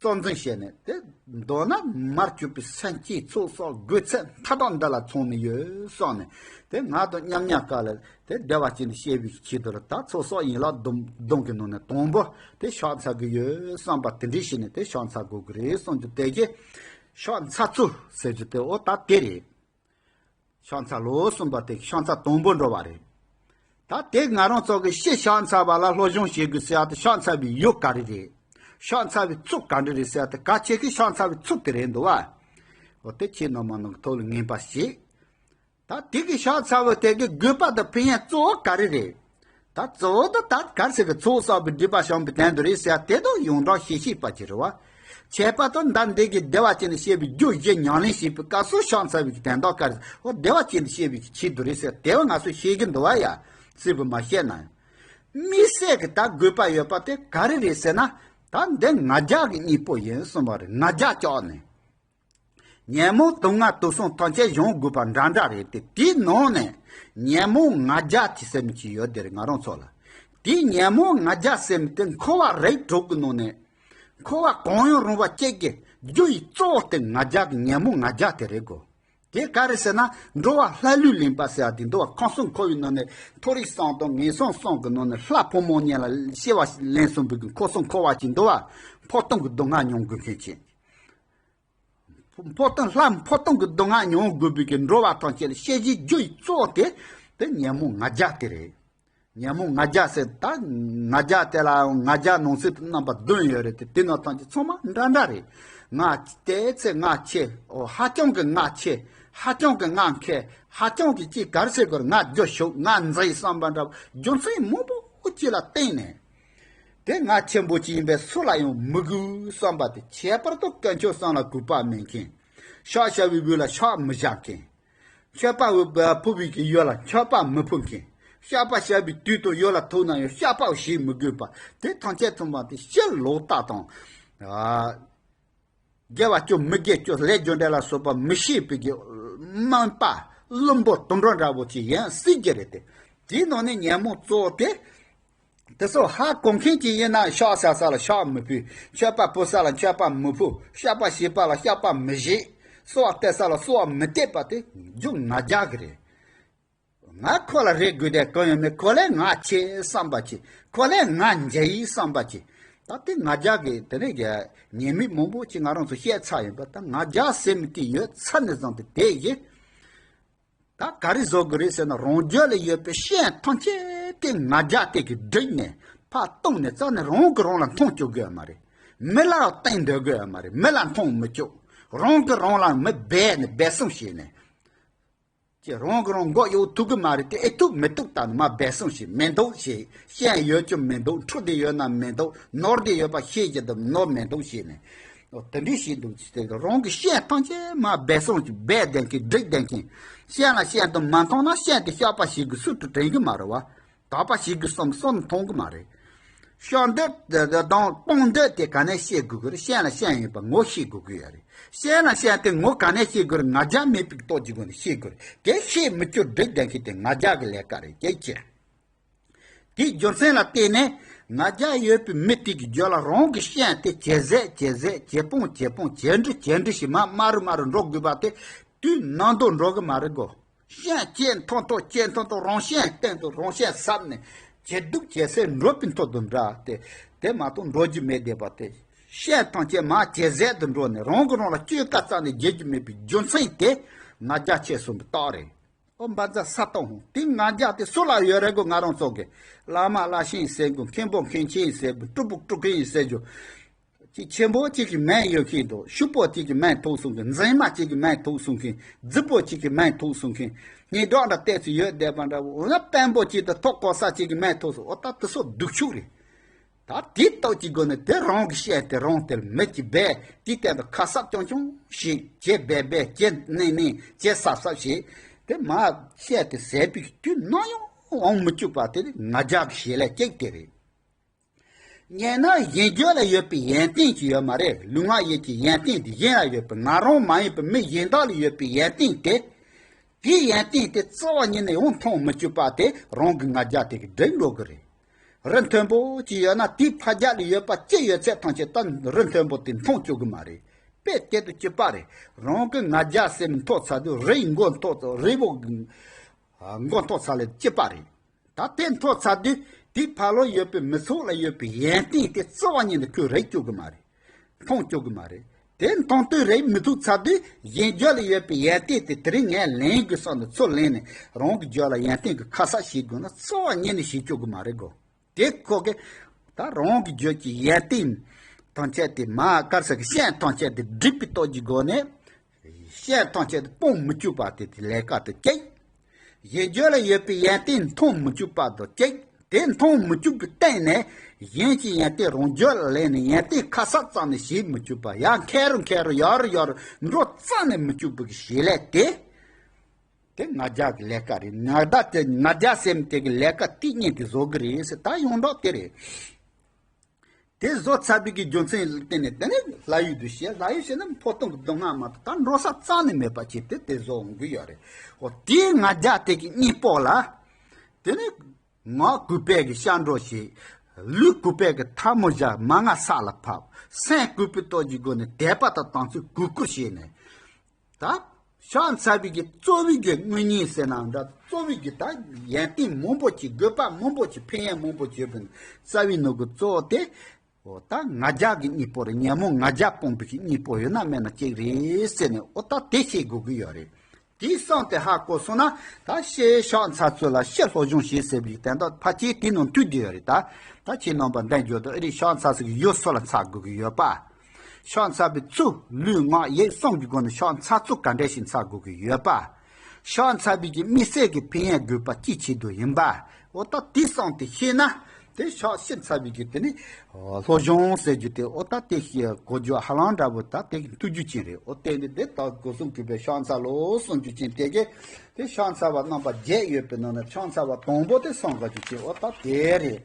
གཙོ་འཛིན་བྱས་ནས། དེ་མདོར་ན་མར་གྱུར་པའི་སེམས་བསྐྱེད་ཚོགས་གསོག་དགོས་ཚད་མཐའ་དག་འདི་ལ་ཚང་ནས་ཡོད་བསམ་ནས། དེ་ང་དང་མཉམ་མཉམ་ག་ལ་དེ་བདེ་བ་ཅན་དུ་སྐྱེ་བའི་ཆེད་དུ་ལ། ད་ཚོགས་གསོག་ཡན་ལག་བདུན་བདུན་གྱི་ནང་ནས་དང་པོ་དེ་ཕྱག་འཚལ་གྱི་ཡོད་བསམ་པ་དེ་འདྲ་བྱས་ནས་དེ་ཕྱག་འཚལ་དགོས་ཀྱི་རེད་བསམ་རྒྱུ་དེ་གི་ཕྱག་འཚལ་ཚུལ་ཟེར་རྒྱུ་དེ། འོ་ད་དེ་རེད། ཕྱག་འཚལ་ལོ་གསུངས་པ་དེ་ཕྱག་འཚལ་དང་པོ་འགྲོ་བ་རེད། ད་དེ་ང་རང་ཚོ་གི་ཕྱི་ཕྱག་འཚལ་བ་ལ་སློབ་སྦྱོང་བྱེད་དགོས་ཟེར་ཡ་དེ། ཕྱག་འཚལ་བའི་ཡུལ་ག་རེ་རེད། ཕྱག་འཚལ་བའི་ཚུལ་ག་འདྲ་རེད་ཟེར་ཡ་དེ། གལ་ཆེ་གི་ཕྱག་འཚལ་བའི་ཚུལ་དེ་རེད་འདུག་བ། འོ་དེ་ཁྱེད་རྣམ་པ་རྣམས་ཀྱི་ཐོག་ལ་ངེས་པ་ཞིག་ད་དེ་གི་ཕྱག་འཚལ་བ་དེ་གི་དགོས་པ་དང་ཕན་ཡོན་གཙོ་བོ་ག་རེ་རེད། ད་གཙོ་བོ་དེ་ད་ག་རེ་ཟེར་གི། ཚོགས་བསགས་པའི་སྒྲིབ་པ་བྱང་བའི་དོན་དུ་རེད་ཟེར་ཡ་དེ་དང་ཡོངས་གྲགས་ཤེས་ཤེས་པ་ཅིག་རེད་བ། ཁྱད་པར་དུ་ད་འདི་གི་བདེ་བ་ཅན་དུ་སྐྱེ་བའི་རྒྱུ་བཞི་ཉམས་ལེན་བྱེད་པའི་སྐབས་སུ་ཕྱག་འཚལ་བའི་གི་དོན་དག་ག་རེ། འོ་བདེ་བ་ཅན་དུ་སྐྱེ་བའི་གི་ཆེད་དུ་རེད་ཟེར། དེ་བ་ང་ཚོས་ཤེས་ཀྱི་འདུག་བ་ཡ། སྲིད་པ་མ་ཤེས་ན་ཡང་། དམིགས་བསལ་གྱི་ད་དགོས་པ་ཡོད་པ་དེ་ག་རེ་རེད་ཟེར་ན། ད་འདི་ང་རྒྱལ་གྱི་གཉེན་པོ་ཡིན་གསུངས་པ་རེད། ང་རྒྱལ་བཅག་ནས། ཉོན་མོངས་དུག་ལྔ་དུག་གསུམ་ཐམས་ཅད་སྦྱོང་དགོས་པ་འདྲ་འདྲ་རེད་དེ། དེའི་ནང་ནས་ཉོན་མོངས་ང་རྒྱལ་གྱི་སེམས་ཅིག་ཡོད་དེ་རེད། ང་རང་ཚོ་ལ་དེའི་ཉོན་མོངས་ང་རྒྱལ་སེམས་དེ་འཁོར་བ་རིགས་དྲུག་གི་ནང་ནས། འཁོར་བ་གང་ཡང་རུང་བ་སྐྱེ་གི་རྒྱུ་ཡི་གཙོ་བོ་དེ་ང་རྒྱལ་གྱི་ཉོན་མོངས་ང་རྒྱལ་དེ་རེད་གོ། དེ་ག་རེ་ཟེར་ན། འགྲོ་བ་ལྷ་ལུས་ལེན་པ་ཟེར་བ་དེ་འདུག་བ། ཁམས་གསུམ་འཁོར་བའི་ནང་ནས་མཐོ་རིས་གསུམ་དང་ངན་སོང་གསུམ་གྱི་ནང་ནས་ལྷ་ཕོ་མོ་གཉིས་ལ་སྐྱེ་བ་ལེན་སོང་བའི་གི་འཁོར་གསུམ་འཁོར་བ་ཅིག་འདུག་བ། འཕོ་ལྟུང་གི་སྡུག་བསྔལ་མྱོང་དགོས་མཁན་ཅིག་འཕོ་ལྟུང་། ལྷ་འཕོ་ལྟུང་གི་སྡུག་བསྔལ་མྱོང་དགོས་པའི་གི་འགྲོ་བ་ཐམས་ཅད་ལ་སྐྱེ་གཞིའི་རྒྱུ་ཡི་གཙོ་བོ་དེ། དེ་ཉོན་མོངས་ང་རྒྱལ་དེ་རེད། ཉོན་མོངས་ང་རྒྱལ་ཟེར། ད་ང་རྒྱལ་དེ་ལ་ང་རྒྱལ་ནང་གསེས་དེ་རྣམ་པ་བདུན་ཡོད་རེད་དེ། དེ་རྣམས་ཐམས་ཅད་ཚང་མ་འདྲ་འདྲ་རེད། ང་དེ་ཚེ་ང་ཆེ། འོ་ཧ་ཅང་གི་ང་ཆེ། ཧ་ཅང་གི་ང་མཁས། ཧ་ཅང་གི་ཅིག་ག་རེ་ཟེར་དགོས་རེད། ང་རྒྱུ་ཞུགས། ང་མཛེས་བསམ་པ་འདྲ་བོ་རྒྱུ་མཚན་མང་པོ་ཅིག་ལ་བརྟེན་ནས། དེ་ང་ཆེན་པོ་ཅིག་ཡིན་པས་སུ་ལ་ཡང་མི་གུས་བསམ་པ་དེ། ཁྱད་པར་དུ་དཀོན་མཆོག་གསུམ་ལ་གུས་པ་མེད་མཁན། ཕྱག་བྱ་བའི་འོས་ལ་ཕྱག་མི་བྱ་མཁན། མཆོད་པ་ཕུལ་བའི་གི་ཡུལ་ལ་མཆོད་པ་མི་ཕུལ་མཁན། བཤགས་པ་བྱ་བའི་དུས་དང་ཡུལ་ལ་ཐུག་ན་ཡང་བཤགས་པ་བྱེད་མི་དགོས་པ། དེ་ཐམས་ཅད་ཚང་མ་དེ་ཕྱི་ལོག་ལྟ་དང་། ཨ། དགེ་བ་སྐྱོན་མི་དགེ་སྐྱོན་ལས་རྒྱུ་འབྲས་ལ་སོགས་པ་མི་ཤེས་པའི་གི་དམན་པ་བླུན་པོ་དུད་འགྲོ་འདྲ་བོ་ཅིག་ཡིན་སྲིད་ཀྱི་རེད་དེ། དེའི་ནང་ནས་ཉོན་མོངས་གཙོ་བོ་དེ། དེ་ཚོ་ཧ་གོ་མཁན་ཅིག་ཡིན་ན་ཕྱག་བྱ་ས་ལ་ཕྱག་མི་ཕུལ། མཆོད་པ་ཕུལ་ས་ལ་མཆོད་པ་མི་ཕུལ། བཤགས་པ་བྱེད་པ་ལ་བཤགས་པ་མི་བྱེད། གསོལ་བ་འདེབས་ས་ལ་གསོལ་བ་མི་འདེབས་པ་དེ་རྒྱུ་ང་རྒྱལ་གྱི་རེད། ང་ཁོ་ལ་རེ་དགོས་དེ་གང་ཡང་མེད། ཁོ་ལས་ང་ཆེ་བསམ་པ་ཅིག་ཁོ་ལས་ང་མཇལ་ཡིན་བསམ་པ་ཅིག་ད་དེ་ང་རྒྱལ་གྱི་དེ་རིང་གི་ཉེས་དམིགས་མང་པོ་ཅིག་ང་རང་ཚོ་བཤད་ཚར་ཡིན་པ། ད་ང་རྒྱལ་ཟེར་མི་དེ་ཡོད་ཚར་ནས་བཟུང་སྟེ་དེ་ཡིན། ད་ག་རེ་བཟོ་དགོས་རེད་ཟེར་ན། རང་རྒྱུད་ལ་ཡོད་པའི་ཤན་ཐམས་ཅད་དེ་ང་རྒྱལ་དེ་གིས་བསྒྲིགས་ནས་ཕར་བཏང་ནས་རྩ་ནས་རང་གིས་རང་ལ་མཐོང་བཅུག་དགོས་ཡ་མ་རེད། མི་ལ་བསྟན་སྡོད་དགོས་ཡ་མ་རེད། མི་ལ་མཐོང་མི་བཅུག་རང་གིས་རང་ལ་མི་སྦས་ནས་སྦས་གསུམ་བྱས་ནས། ཀྱེ་རང་གིས་རང་མགོ་གཡོག་ཐུབ་གི་མ་རེད་དེ། ཨེ་ཐུབ་མི་ཐུབ་ད་ནི་མ་སྦས་གསུམ་བྱས། མི་འདུག་བྱས། ཤན་ཡོད་ཀྱང་མི་འདུག་འཁྲུ་བསྡད་ཡོད་ན་མི་འདུག་ནོར་བསྡད་ཡོད་པ་ཤེས་ཀྱི་འདུག་ནོར་མི་འདུག་བྱས་ནས། འོ་དེ་འདྲའི་ཞིག་འདུག་ཅེས་རང་གི་ཤན་ཐམས་ཅད་མར་སྦས་གསུམ་གྱིས་སྦས་བསྡད་མཁན་བསྒྲིགས་བསྡད་མཁན། ཤན་ལ་ཤན་དུ་མ་མཐོང་ན་ཤན་དེ་བཤགས་པ་བྱེད་དགོས་སུ་དུ་དྲན་གི་མ་རེད་བ། དག་པ་བྱེད་དགོས་བསམ་བསམ་མཐོང་གི་མ་རེད། ཤོར་འདོད་དང་སྤོང་འདོད་དེ་ག་ནས་ཤེས་དགོས་ཀྱི་རེད། ཤན་ལ་ཤན་ཡོད་པ་ངོ་ཤེས་དགོས་ཀྱི་ཡོད་རེད། ཤན་ལ་ཤན་དེ་ངོ་ག་ནས་ཤེས་དགོས་རེད། ང་རྒྱལ་མེད་པའི་སྟོབས་ཀྱི་སྒོ་ནས་ཤེས་དགོས་རེད། དེ་ཤེས་མི་བཅུག་སྒྲིག་ལྡན་མཁན་དེ་ང་རྒྱལ་གྱི་ལས་ཀ་རེད། ཀྱེ་ཀྱེ། དེའི་རྒྱུ་མཚན་ལ་བརྟེན་ནས་ང་རྒྱལ་ཡོད་པའི་མི་དེ་གི་རྒྱུད་ལ་རང་གི་ཤན་དེ་ཇེ་ཟད་ཇེ་ཟད་ཇེ་སྤོང་ཇེ་སྤོང་ཇེ་འདྲི་ཇེ་འདྲི་ཞིག་མ་དམའ་རུ་དམའ་རུ་འགྲོ་དགོས་པ་དེ་དུས་ནམ་དུ་འགྲོ་གི་མ་རེད་གོ། ཤན་ཇེ་མཐོ་མཐོ་ཇེ་མཐོ་མཐོ་རང་ཤན་སྟེང་དུ་རང་ཤན་ཟབ་ནས་ཇེ་སྡུག་ཇེ་སེར་འགྲོ་པའི་མཐོ་དུ་འདྲ་སྟེ། དེ་མ་གཏོགས་འགྲོ་རྒྱུ་མེད་བསྡད་པ་སྟེ། ཤན་ཐམས་ཅད་མར་ཇེ་ཟད་དུ་འགྲོ་ནས་རང་གི་རང་ལ་བཅོས་ཀ་རྩ་ནས་རྒྱག་རྒྱུ་མེད་པའི་རྒྱུ་མཚན་དེ་ང་རྒྱལ་ཆེ་སོང་བའི་རྟགས་རེད། ཨོ་འབའ་ཛ་ས་ཏོ་ཧོ། དེ་ང་རྒྱལ་དེ་སུ་ལ་ཡོད་རེད་གོ། ང་རང་ཚོ་གི་བླ་མ་བླ་ཆེན་ཟེར་དགོས། མཁན་པོ་མཁན་ཆེན་ཟེར་དགོས། སྤྲུལ་པོ་སྤྲུལ་མཁན་ཟེར་རྒྱུ། ཅིག་ཆེན་པོ་གཅིག་གི་མིང་ཡོད་མཁན་དང་། ཕྱུག་པོ་གཅིག་གི་མིང་ཐོགས་སོང་མཁན། མཛེས་མ་གཅིག་གི་མིང་ཐོགས་སོང་མཁན། རྫིག་པོ་གཅིག་གི་མིང་ཐོགས་སོང་མཁན། སྙན་གྲགས་འདྲ་ཏོག་ཙམ་ཡོད་བསྡད་པ་འདྲ་བོ། འོ་ན་དཔོན་པོ་གཅིག་དང་ཐོག་གོ་ས་གཅིག་གི་མིང་ཐོགས་སོང་། འོ་ད་དེ་ཚོ་སྡུག་ཕྱུག་རེད། ད་དེའི་སྟོབས་ཀྱི་སྒོ་ནས་དེ་རང་གི་ཤན་དེ་རང་དེར་མི་གཅིག་སྦས། དེའི་སྟེང་དུ་ཁ་གསབ་རྐྱང་རྐྱང་ཞིག་བྱས་སྦས་སྦས་བྱས་ནས་ནས་བྱས་གསབ་གསབ་ཞིག་དེ་མར་ཤན་དེ་ཟད་པའི་དུས་ནམ་ཡང་འོང་མི་བཅུག་པ་དེ་ནི་ང་རྒྱལ་གྱི་བྱེད་ལས་གཅིག་དེ་རེད། ཉེ་ན་གཞན་རྒྱུད་ལ་ཡོད་པའི་ཡོན་ཏན་ཅིག་ཡོད་མ་རེད། ལུས་ངག་ཡིད་ཀྱི་ཡོན་ཏན་དེ་གཞན་ལ་ཡོད་པའི། ང་རང་མ་ཡིན་པའི་མི་གཞན་དག་ལ་ཡོད་པའི་ཡོན་ཏན་དེ། དེའི་ཡོན་ཏན་དེ་རྩ་བ་ཉིད་ནས་ཡང་མཐོང་མི་བཅུག་པ་དེ་རང་གི་ང་རྒྱལ་དེ་གིས་བསྒྲིབས་འགྲོ་གི་རེད། རི་མཐོན་པོ་ཅིག་ཡོད་ན་དེའི་ཕ་རྒྱལ་ལ་ཡོད་པ་ཅི་ཡོད་ཚད་ཐམས་ཅད་ད་རི་མཐོན་པོ་དེ་མཐོང་བཅུག་གི་མ་རེད། དཔེ་དེ་དང་གཅིག་པ་རེད། རང་གི་ང་རྒྱལ་ཟེར་མི་མཐོ་ཚར་དུས་རི་ཡི་མགོ་མཐོ་ཚར། རི་བོ་མགོ་མཐོ་ཚར་ལ་གཅིག་པ་རེད། ད་དེ་མཐོ་ཚར་དུས་དེའི་ཕ་ལོ་ཡོད་པའི་མི་ཚོགས་ལ་ཡོད་པའི་ཡོན་ཏན་དེ་རྩ་བ་ཉིད་ནས་ཁོས་རེག་བཅུག་གི་མ་རེད། མཐོང་བཅུག་གི་མ་རེད། དེ་མཐོང་དུས་རེག་མི་ཐུབ་ཚར་དུས་གཞན་རྒྱུད་ལ་ཡོད་པའི་ཡོན་ཏན་དེ་དེ་རིང་ངས་ལེན་དགོས་བསམ་ནས་ཚུར་ལེན་ནས་རང་གི་རྒྱུད་ལ་ཡོན་ཏན་གྱི་ཁ་གསབ་བྱེད་དགོས་ན་རྩ་བ་ཉིད་ནས་བྱེད་བཅུག་གི་མ་རེད་གོ། དེ་ཁོ་གི་ད་རང་གི་རྒྱུད་ཀྱི་ཡོན་ཏན་ཐམས་ཅད་དེ་མར་དཀར་ས་གི་ཤན་ཐམས་ཅད་དེ་བསྒྲིབས་པའི་སྟོབས་ཀྱི་སྒོ་ནས། ཤན་ཐམས་ཅད་དེ་སྤོང་མི་བཅུག་པ་དེ་དེ་ལས་ཀ་དེ་གཅིག་གཞན་རྒྱུད་ལ་ཡོད་པའི་ཡོན་ཏན་མཐོང་མི་བཅུག་པ་དང་གཅིག་དེ་མཐོང་མི་བཅུག་པའི་སྟེང་ནས་གཞན་གྱི་ཡོན་ཏན་རང་རྒྱུད་ལ་ལེན་ནས་ཡོན་ཏན་ཁ་གསབ་ཙམ་ནས་བྱེད་མི་བཅུག་པ། ཡར་འཁྱེར་རུ་འཁྱེར་རུ་ཡར་རུ་ཡར་རུ་འགྲོ་རྩ་ནས་མི་བཅུག་པའི་གི་བྱེད་ལས་དེ། དེ་ང་རྒྱལ་གྱི་ལས་ཀ་རེད། ང་རྒྱལ་དེ་ང་རྒྱལ་ཟེར་མི་དེ་གི་ལས་ཀ་དེ་གཉིས་དེ་བཟོ་གི་རེད་ཟེར། ད་ཡོངས་གྲགས་དེ་རེད། དེ་བཟོ་ཚར་བའི་གི་རྒྱུ་མཚན་ལ་བརྟེན་ནས་དེ་ནས་ལྷ་ཡུལ་དུ་བྱས། ལྷ་ཡུལ་བྱས་ན་འཕོ་ལྟུང་གི་སྡུག་བསྔལ་མ་གཏོགས་ད་འགྲོ་ས་རྩ་ནས་མེད་པ་ཅིག་དེ་དེ་བཟོ་འོང་གི་ཡོད་རེད། འོ་དེའི་ང་རྒྱལ་དེ་གི་གཉེན་པོ་ལ། དེ་ནས་ངག་གུས་པས་གི་སྐྱབས་འགྲོ་བྱེད། ལུས་གུས་པས་གི་ཐལ་མོ་སྦྱར། མན་ངག་ས་ལ་ཕབ། སེམས་གུས་པའི་སྟོབས་ཀྱི་སྒོ་ནས་དད་པ་དང་དམ་ཚིག་གུས་བཀུར་བྱས་ནས། ད་ཕྱག་འཚལ་བའི་གི་གཙོ་བོའི་གི་དངོས་གཉེན་ཟེར་ན་འདྲ། གཙོ་བོའི་གི་ད་ཡོན་ཏན་མང་པོ་ཅིག་དགོས་པ་མང་པོ་ཅིག་ཕན་ཡོན་མང་པོ་ཅིག་ཡོད་པའི་རྩ་བའི་ནང་གི་གཙོ་བོ་དེ། འོ་ད་ང་རྒྱལ་གྱི་གཉེན་པོ་རེད། ཉོན་མོངས་ང་རྒྱལ་སྤོང་བའི་གི་གཉེན་པོ་ཡོད་ན་མེད་ན་གཅིག་རེད་ཟེར་ནས། འོ་ད་དེ་ཤེས་དགོས་ཀྱི་ཡོད་རེད། དེའི་སང་དེ་ཧ་གོ་སོང་ན་ད་ཕྱི་ཕྱག་འཚལ་ཚུལ་ལ་ཕྱི་སློབ་སྦྱོང་བྱེད་ཟེར་བའི་དོན་དག་ཕལ་ཆེར་དེའི་ནང་མཐུད་བསྡད་ཡོད་རེད། ད་ད་ཁྱེད་རྣམ་པ་འདི་འཇོག་དང་ཨེ་རེད། ཕྱག་འཚལ་ས་གི་ཡུལ་སུ་ལ་འཚལ་དགོས་ཀྱི་ཡོད་པ། ཕྱག་འཚལ་བའི་ཚུལ་ལུས་ངག་ཡིད་གསུམ་གྱི་སྒོ་ནས་ཕྱག་འཚལ་ཚུལ་ག་འདྲ་ཞིག་འཚལ་དགོས་ཀྱི་ཡོད་པ། ཕྱག་འཚལ་བའི་གི་དམིགས་བསལ་གྱི་ཕན་ཡོན་དགོས་པ་ཅིའི་ཆེད་དུ་ཡིན་པ། འོ་ད་དེ་གསུམ་དེ་ཤེས་ན། དེ་ཕྱག་ཕྱི་འཚལ་བའི་གི་དེ་ནི་སློབ་སྦྱོང་ཟེར་རྒྱུ་དེ། འོ་ད་དེ་ཤེས་གོ་རྒྱུ་ཧ་ལམ་འདྲ་བོ་ད་དེ་གི་ཐུགས་རྒྱུ་ཅན་རེད། འོ་དེ་ནི་དེ་ད་སྒོ་གསུམ་གུས་པས་ཕྱག་འཚལ་ལོ་གསུང་རྒྱུ་ཅན་དེ་གི་དེ་ཕྱག་འཚལ་བ་རྣམ་པ་བརྒྱད་ཡོད་པའི་ནང་ནས་ཕྱག་འཚལ་བ་དང་པོ་དེ་གསུང་དགོས་རྒྱུ་ཅན། འོ་ད་དེ་རེད།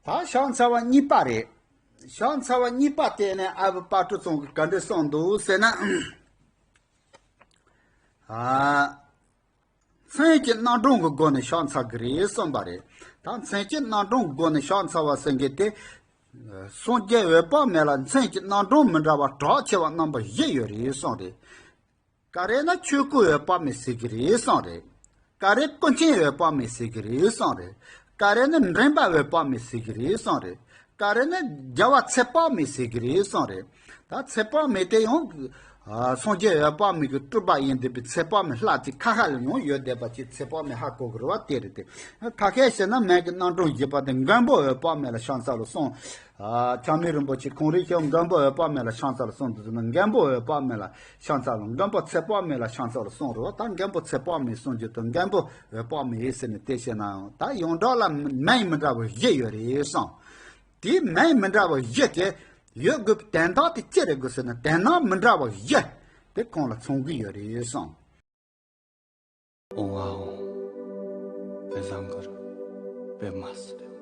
ད་ཕྱག་འཚལ་བ་གཉིས་པ་རེད། ཕྱག་འཚལ་བ་གཉིས་པ་དེ་ནི་ཨ་བུ་དཔལ་སྤྲུལ་ཚང་གིས་ག་འདྲ་གསུངས་འདུག་ཟེར་ན། ཨ། མཚན་གྱི་རྣམ་གྲངས་ཀྱི་སྒོ་ནས་ཕྱག་འཚལ་གྱི་རེད་གསུངས་པ་རེད། ད་མཚན་གྱི་རྣམ་གྲངས་ཀྱི་སྒོ་ནས་ཕྱག་འཚལ་བ་ཟེར་མཁན་དེ། སངས་རྒྱས་འོད་དཔག་མེད་ལ་མཚན་གྱི་རྣམ་གྲངས་མི་འདྲ་བ་གྲགས་ཆེ་བ་རྣམ་པ་བཞི་ཡོད་རེད་གསུངས་རེད། ག་རེ་ན་ཆོས་སྐུ་འོད་དཔག་མེད་ཟེར་གྱི་རེད་གསུངས་རེད། ག་རེ་སྐུ་མཁྱེན་འོད་དཔག་མེད་ཟེར་གྱི་རེད་གསུངས་རེད། ག་རེ་ནི་མགྲིན་པ་འོད་དཔག་མེད་ཟེར་གྱི་རེད་གསུངས་རེད། ག་རེ་ནི་རྒྱལ་བ་ཚེ་དཔག་མེད་ཟེར་གྱི་རེད་གསུངས་རེད། ད་ཚེ་དཔག་མེད་དེ་ཡང་། ཨ། སངས་རྒྱས་འོད་དཔག་མེད་ཀྱི་སྤྲུལ་པ་ཡིན་བསྡད་པའི་ཚེ་དཔག་མེད་ལྷ་དེ་ཁ་ཁ་ལ་ཡང་ཡོད་བསྡད་པ་ཅིག་ཚེ་དཔག་མེད་ཧ་གོ་གི་རེད་བ། དེ་རེད་དེ། ཁ་ཁས་བཤད་ན་མིང་གི་རྣམ་གྲངས་བཞི་པ་དེ་མགོན་པོ་འོད་དཔག་མེད་ལ་ཕྱག་འཚལ་ལོ་གསུངས། ཨ། ཆགས་མེད་རིན་པོ་ཆེ་གངས་རིའི་ཞལ་མགོན་པོ་འོད་དཔག་མེད་ལ་ཕྱག་འཚལ་ལོ་གསུངས་འདུག་ན། མགོན་པོ་འོད་དཔག་མེད་ལ་ཕྱག་འཚལ་ལོ། མགོན་པོ་ཚེ་དཔག་མེད་ལ་ཕྱག་འཚལ་ལོ་གསུངས་རེད་བ། ད་མགོན་པོ་ཚེ་དཔག་མེད་གསུངས་རྒྱུ་དང་མགོན་པོ་འོད་དཔག་མེད་ཟེར་ནས་དེ་བཤད་ན་ཡང་། ད་ཡོངས་གྲགས་ལ་མིང་མི་འདྲ་བ་བཞི་ཡོད་རེད་གསུངས། དེའི་མིང་མི་འདྲ་བ་བཞི་དེ་ཡོད་དགོས་པའི་དོན་དག་དེ་ཅི་རེད་གོ་ཟེར་ན། དོན་སྣོད་མི་འདྲ་བ་བཞི་དེ་ཁོང་ལ་མཚོན་གྱི་ཡོད་རེད་གསུངས། ཨོཾ་ཨཱཿཧཱུྃ་བཛྲ་གུ་རུ་པདྨ་སིདྡྷི།